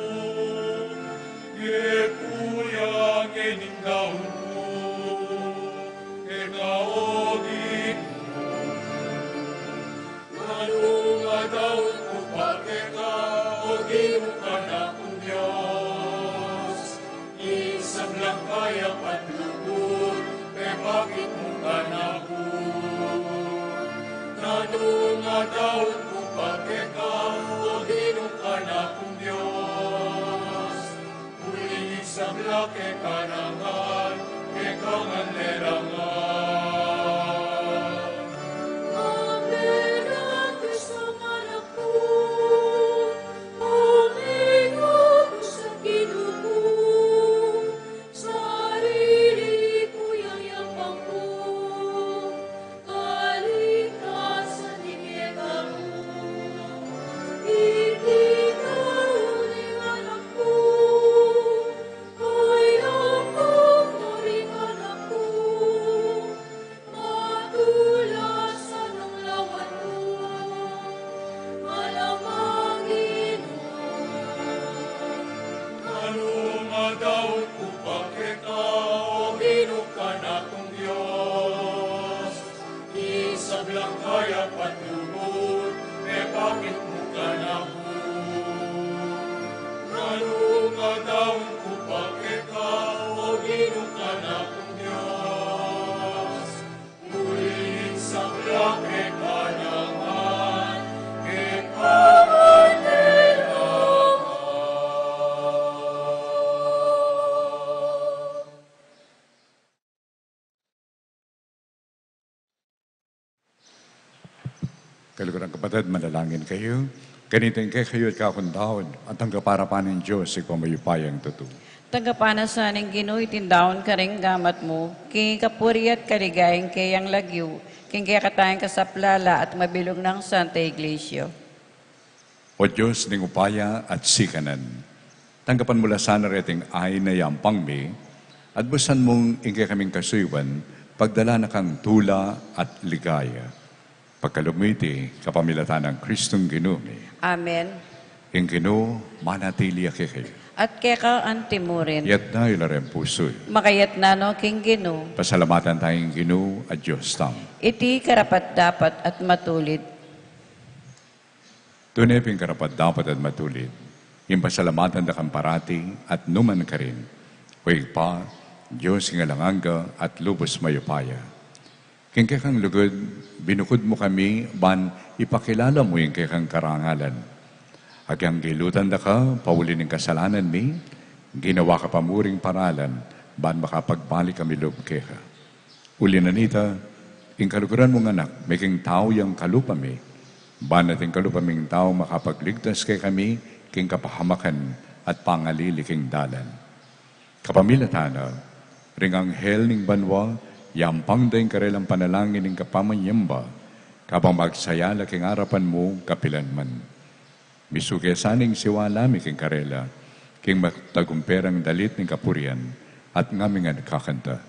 bie ku ya ngening daun ku, keka, O Ginu. Nanu ing adaun ku pa keka, O Ginu, kanakung Dios? Ing sablang kayapa't lugud, pepakit mu kanaku. Nanu ing adaun ku pa keka, O Ginu, kanakung Dios? Uling ing sabla keka naman, keka man lelangan. Amen. Kristo, anak ku, uminga ku sa Ginu ku, sarili ku yang yapan ku, kalikasan ning ika mu, ipikauling anak ku, ay ampang mu ring anak ku, matula sana ing lawan mu, alang manginum. Nanu ing adaun ku pa keka, O Ginu, kanakung Dios? Ing sablang kayapa't lugud, pepakit mu kanaku. Nanu ing adaun ku pa keka, O Ginu, kanakung Dios? Uling ing sabla keka naman, keka man lelangan. Kaluguran, kapatad, manalangin kayu. Kanita ing kekayu at kakung daun, at ing kapayapaan ning Dios, Ibpang mayupayang tutu, Tanggapan na sa ning Ginu iting daun karing gamat mu, king kapurian at kaligayan ning keyang lagyu, king kekatang kasaplalan at mabilug nang Santa Iglesia. O Dios ning upaya at sikanan, tanggapan mu la sana reting ain a yampang mi, at busan mung ing kekaming kasuyuan, pagdalan na kang tula at ligaya. Pagkalub mu iti, kapamilatan nang Kristong Ginu mi. Amen. Ing Ginu manatili ya kekayu. At keka antimurin. Itas yu la ring pusu yu. Makaitas na no king Ginu. Pasalamatan taya ing Ginu a Dios tamu. Iti karapat-dapat at matulid. Tune pin karapat-dapat at matulid, ing pasalamatan da kang parati at nu man karin, O Ibpa, Dios king alang angga at lubus mayupaya. King kekang lugud, binukud mu kami ban ipakilala mu ing kekang karangalan. Agyang gilutan da ka pauli ning kasalanan mi, ginawa ka pa mu ring paralan ban makapagbalik kami lub keka. Uli na nita, ing kaluguran mung Anak, miking tau yang kalupa mi, ban ating kalupa ming tau makapagligtas kekami king kapahamakan at pangalili king dalan. Kapamilatan na, ring anghel ning banua, yampang da ing karelang panalangin ning kapamanyamba, kabang magsaya la king arapan mu kapilan man. Misuke sana ing siwala mi king karela, king matagumpe rang dalit ning kapurian, at ngaming kakanta.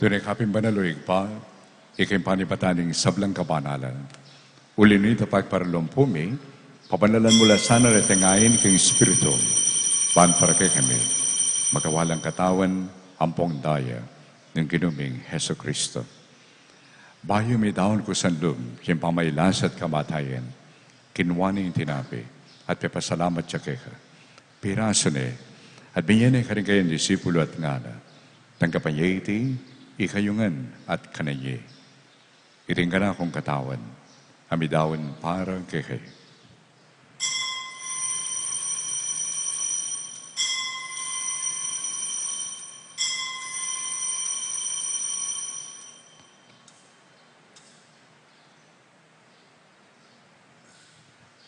Tune ka pin banal, o Ibpa, ika ing panibatan ning sablang kabanalan. Uli na nita, pagparalumpu mi, pabanalan mu la sana reting ain king Espiritu, ban para kekami, magawa lang katawan ampong daya ning Ginu ming Jesucristo. Bayu midaun king sanlub king pamagkasakit at kamatayan, kinua ne ing tinape, at pepasalamat ya keka. Pirasu ne, at binie ne karing kayang disipulu at ngana, tanggapan ye iti, ikayu ngan at kanan ye. Iti ing kanakung katawan, a midaun para kekayu.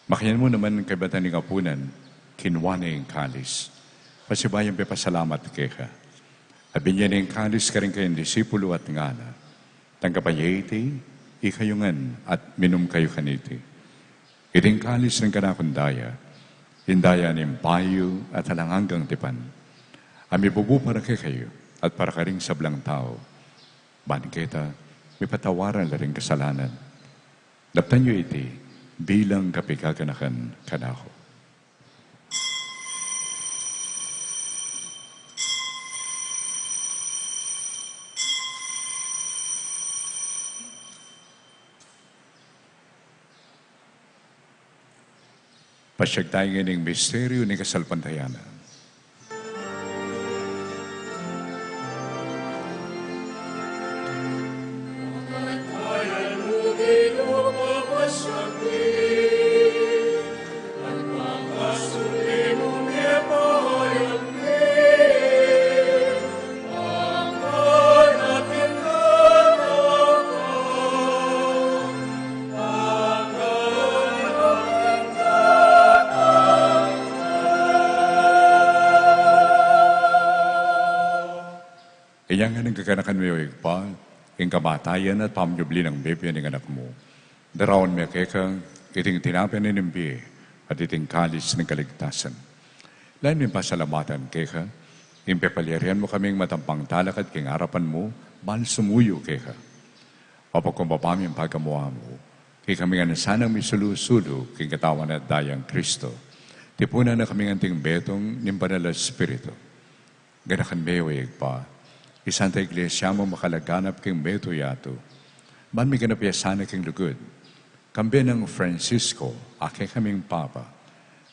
Makanyan mu naman kaybat ning apunan, kinua ne ing kalis, pasibayu yang pepasalamat keka, at binie ne ing kalis karing kayang disipulu at ngana, tanggapan ye iti, ikayu ngan at minum kayu kaniti. Iti ing kalis ning kanakung daya, ing daya ning bayu at alang anggang tipan, a mibubu para kekayu at para karing sablang tau, ban keta mipatawaran la ring kasalanan. Daptan yu iti bilang kapaganakan kanaku. Pasiag tamu ngening misteryu ning kasalpantayanan. Inya ngeni gaganakan mi, o Ibpa, ing kamatayan at pamanyubli nang mie ning Anak mu. Daraun mi keka iting tinape ning bie at iting kalis ning kaligtasan. Lalu ming pasalamatan keka ing pepalyarian mu kaming matampang talakad king arapan mu, ban sumuyu keka. Papakumbaba mi ing pagamu-amu, ikami ngan sanang misulu-sulu king katawan at dayang Kristo. Tipunan na kami ngan king metung ning Banal a Espiritu. Ganakan me, o Ibpa, ing Santa Iglesia mu makalaganap king metung yatu. Ban miganap ya sana king lugud, kambe nang Francisco, a kekaming Papa,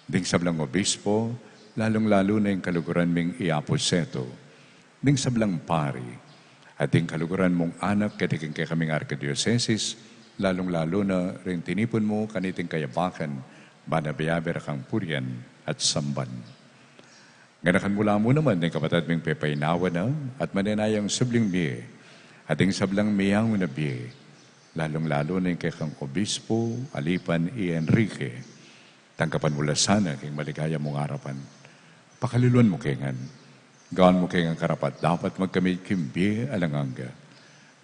ding sablang obispo, lalung-lalu na ing kaluguran ming i Apu Seto, ding sablang pari, at ding kaluguran mung anak keti king kekaming arkidiosesis, lalung-lalu na ring tinipun mu kaniting kayabakan, ban abe-abe ra kang purian at samban. Ganakan mu la mu naman ding kapatad ming pepainawa na at manenayang subling mie, at ding sablang meyangu na bie, lalung-lalu na ing kekang obispo, Alipan i Enrique. Tanggapan mu la sana king maligaya mung arapan. Pakaluluan mu ke ngan. Gawan mu ke ngan karapat-dapat magkamit king bie alang angga.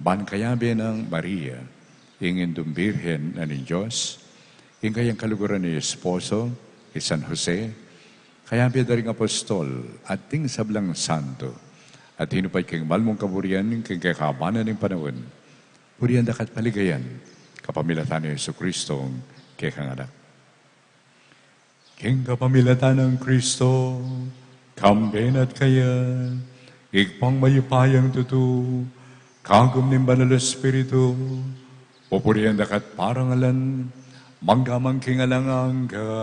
Ban kayabe nang Maria, ing Indung Birhen na ning Dios, ing kayang kaluguran a esposo, i San Jose, kayabe da ring apostol, at ding sablang santo, a tinupad king mal mung kaburian king kekaban na ning panaun, purian da ka at paligayan, kapamilatan nang Jesucristo, kekang Anak. King kapamilatan nang Kristo, kambe na at kaya, Ibpang mayupayang tutu, kagum ning Banal a Espiritu, pupurian da ka at parangalan, mangga man king alang angga.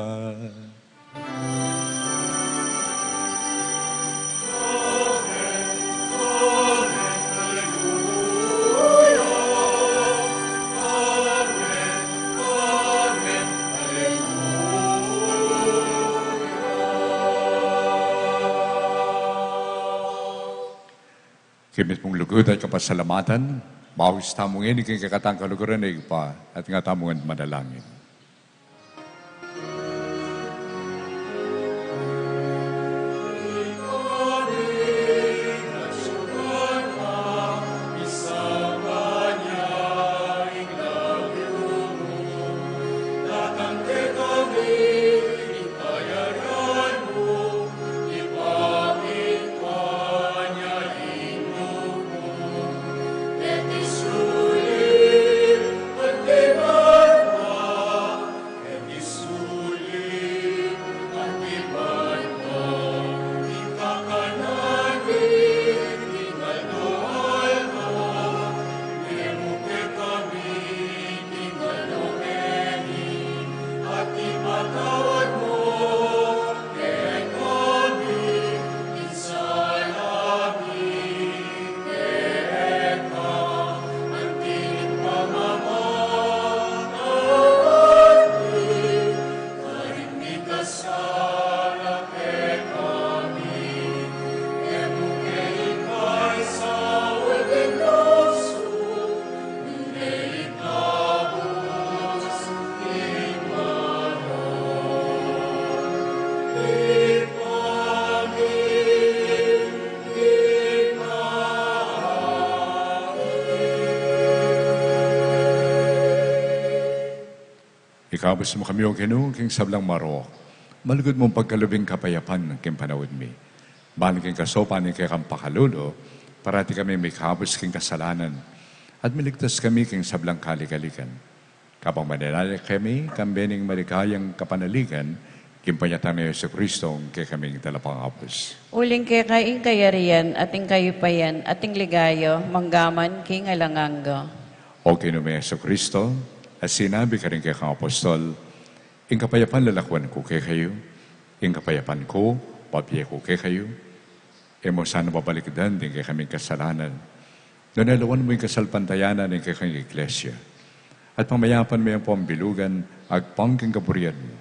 King mitmung lugud at kapasalamatan, baus tamu ngeni king kekatang kaluguran a Ibpa, at nga tamu ngan manalangin. Ikabus mu kami, O Ginu, king sablang marok. Malugud mung pagkalub ing kapayapan king panaun mi. Ban king kasaupan ning kekang pakalulu, parati kami mikabus king kasalanan, at miligtas kami king sablang kalikalikan. Kabang manenaya kami, kambe ning maligayang kapanaligan, king panyatang nang Jesucristo, ing kekaming Talapangabus. Uling keka ing kayarian, at ing kayupayan, at ing ligaya, mangga man king alang angga. O Ginu ming Jesucristo, a sinabi karing kekang apostol, Ing kapayapan lalakuan ku kekayu, ing kapayapan ku, bibie ku kekayu. E mu sana babalikdan ding kekaming kasalanan, nune lawan mu ing kasalpantayanan ning kekang Iglesia, at pamayapan me ampong bilugan agpang king kaburian mu.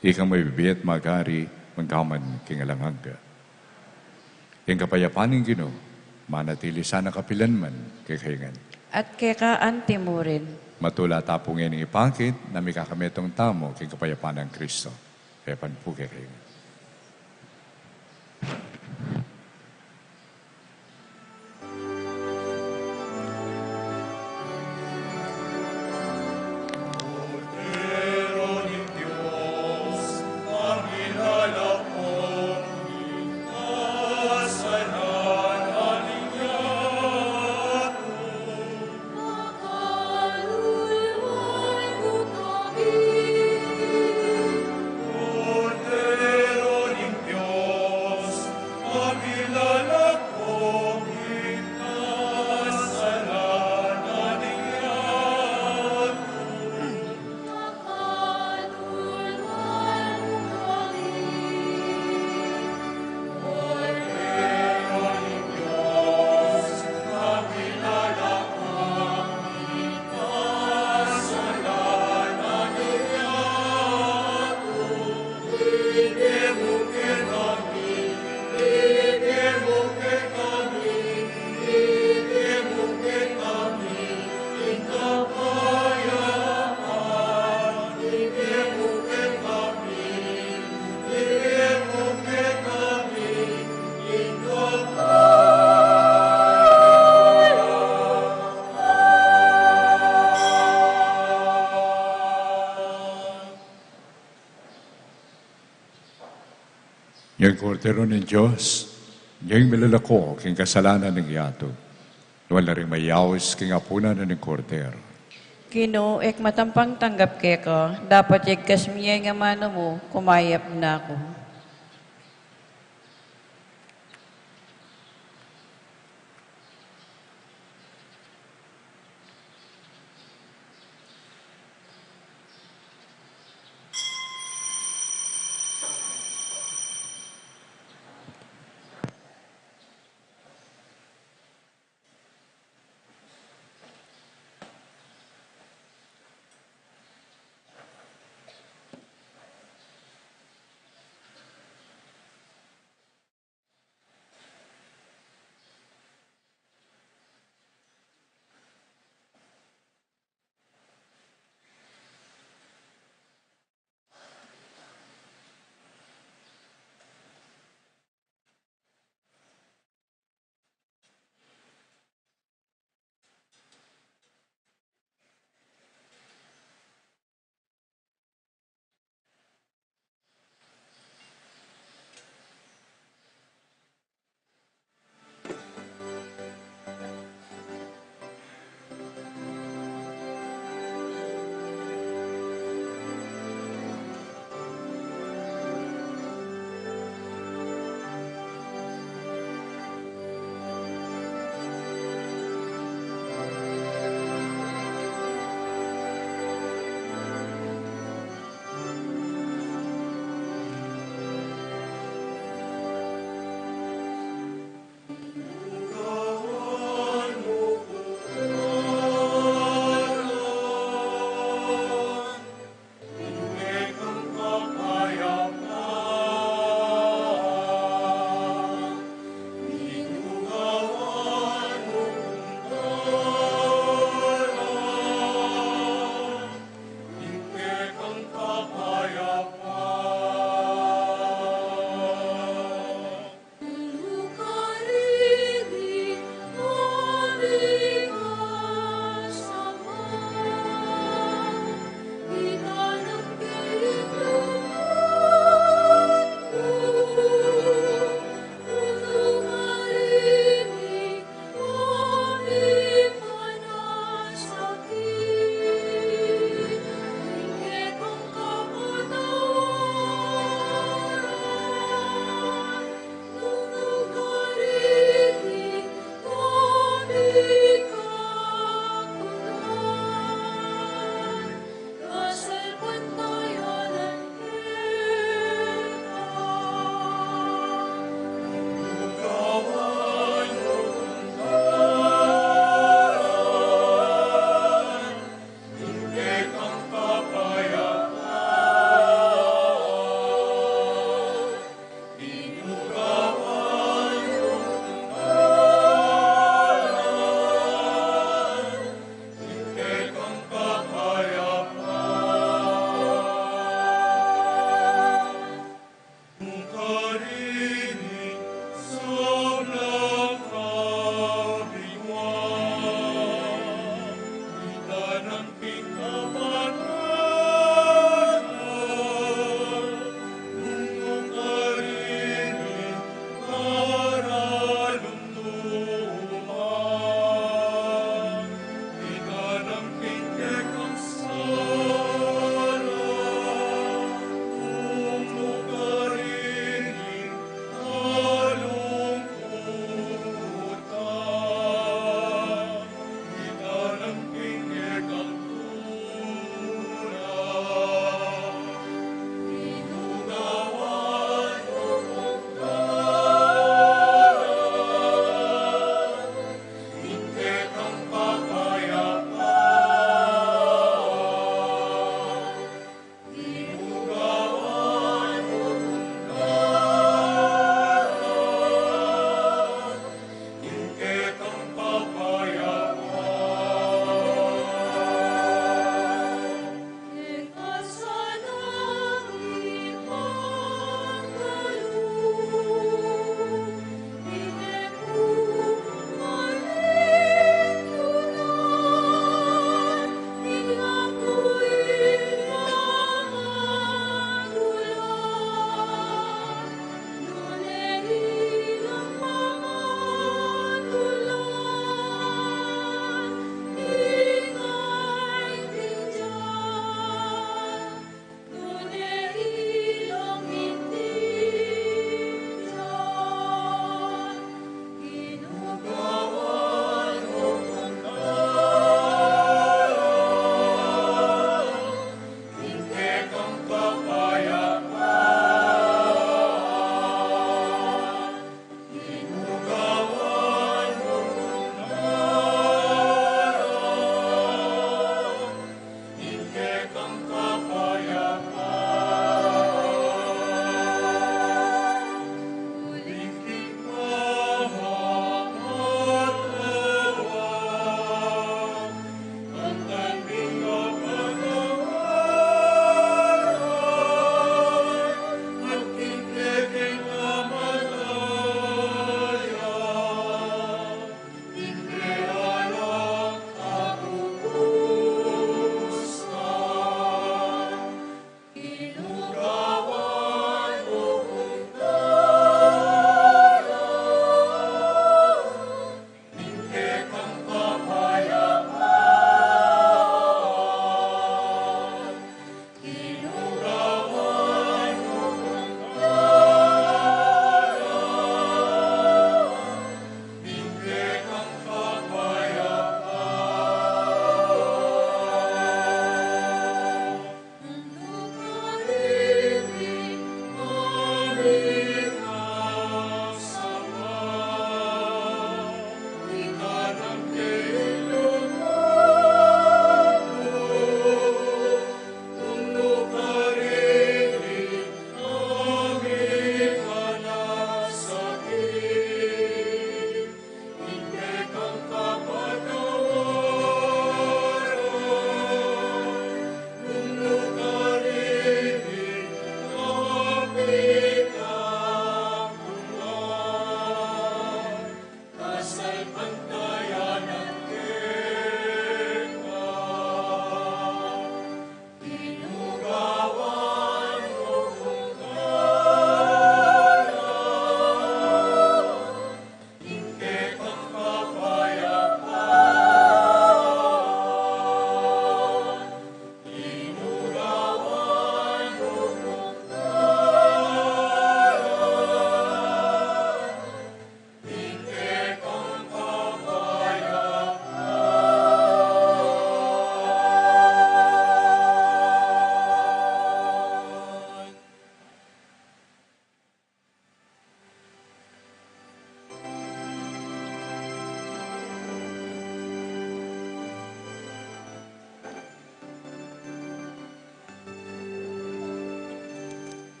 Ika ing mabibie at magari mangga man king alang angga. Ing kapayapan ning Ginu manatili sana kapilan man kekayu ngan. At keka anti murin. Matula ta pu ngening ipakit na mikakametung tamu king kapayapan nang Kristo. Kapayapan pu kekayu ngan. Ing Kordero ning Dios, ing milalako king kasalanan ning yatu. Nuan la ring mayaus king apunan ning Kordero. Ginu, e ku matampang tanggap keka, dapot igkas mu ya ing amanu mu, kumayap na ku.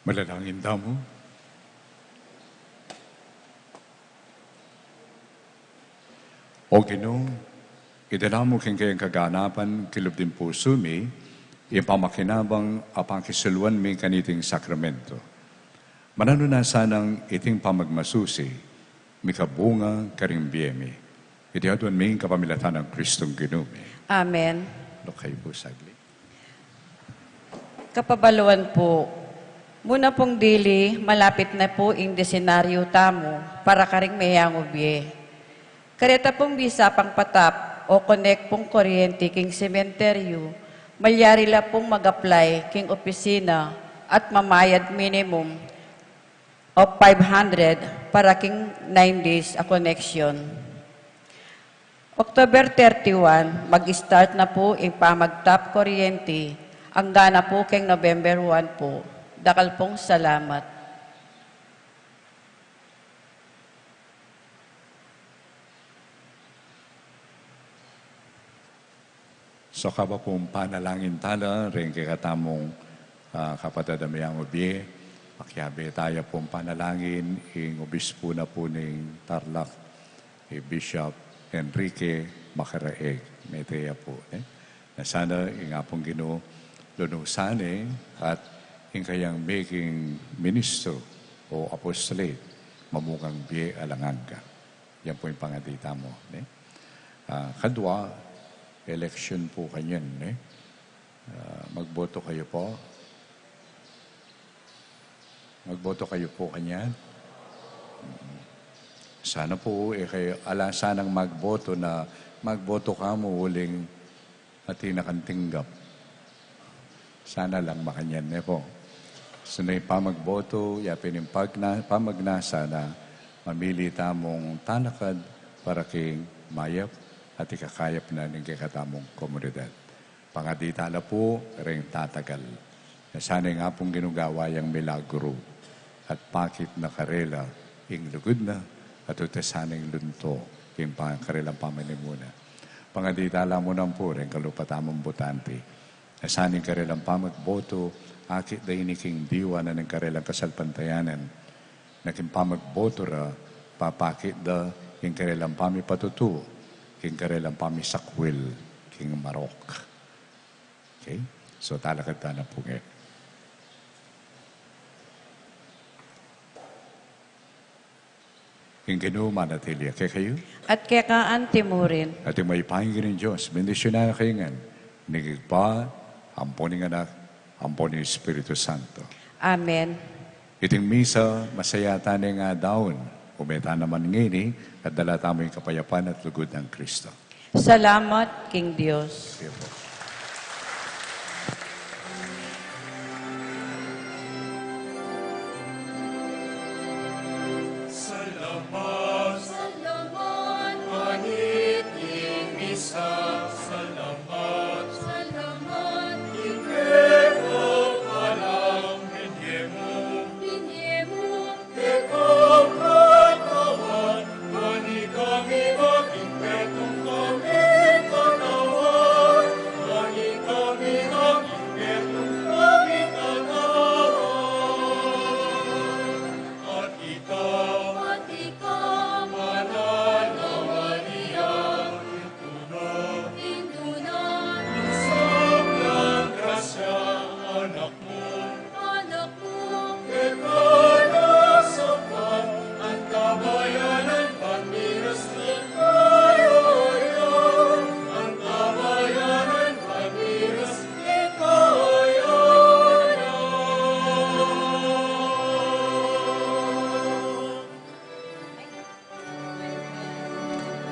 Manalangin tamu. O Ginu, idala mu king kayang kaganapan king lub ning pusu mi, ing pamakinabang a pakisuluan mi kaniting sakramento. Mananu na sanang iting pamagmasusi, mikabunga karing bie mi. Iti aduan mi king kapamilatan nang Kristong Ginu mi. Amen. Lukay pu saglit. Kapabaluan pu, muna pung dili, malapit na pu ing desenaryo tamu para karing meyangu bie. Kareta pung bisa pang patap o konek pung kuryente king sementeryo, malyari la pung mag-apply king opisina at mamayad minimum of five hundred para king nine days a connection. October thirty-one, mag-start na pu ing pamagtap kuryente, angga na pu king November one pu. Dakal pung salamat. So, kaba pung panalangin tala, ring kekatamung, ah, kapatad a meyangu bie, pakiabe taya pung panalangin, ing obispo na pu ning Tarlac, i Bishop Enrique Macaraeg, mete ya pu, eh. Na sana ing Apung Ginu lunusan ne, at ing kayang maging ministro o apostolate, mamungang bie alang angga. Yan pu ing pangadi tamu, ne? Ah, kadua, election pu kanyan, ne? Ah, magboto kayu pu. Magboto kayu pu kanyan. Sana pu, e kayu, ala sanang magboto na, magboto ka mu uling atin a kang tinggap. Sana lang makanyan ne pu. Sana ing pamagboto, yapin ing pagna-, pamagnasa na mamili tamung talakad para king mayap at ikakayap na ning kekatamung komunidad. Pangadi tala pu, ring tatagal. Na sana ing Apung Ginu gawa yang milagru at pakit na karela ing lugud na, at uta sana ing lunto king pa-, karelang pamanimuna. Pangadi tala mu naman pu ring kalupa tamung botante. Na sana ing karelang pamagboto, akit da ini king diwa na ning karelang kasalpantayanan. Na king pamagboto ra, papakit da ing karelang pamipatutu, king karelang pamisakwil, king marok. Okay? So, talakad tana pu nge. Ing Ginu manatili ya kekayu. At keka anti mu rin. At ing mayupayang Ginung Dios, bendisyunan na kayu ngan ning Ibpa, ampo ning Anak, ampo ning Espiritu Santo. Amen. Iting misa, masaya tana ing adaun, ume tana man ngeni, at dala tamu ing kapayapan at lugud nang Kristo. Salamat king Dios. Sige pu.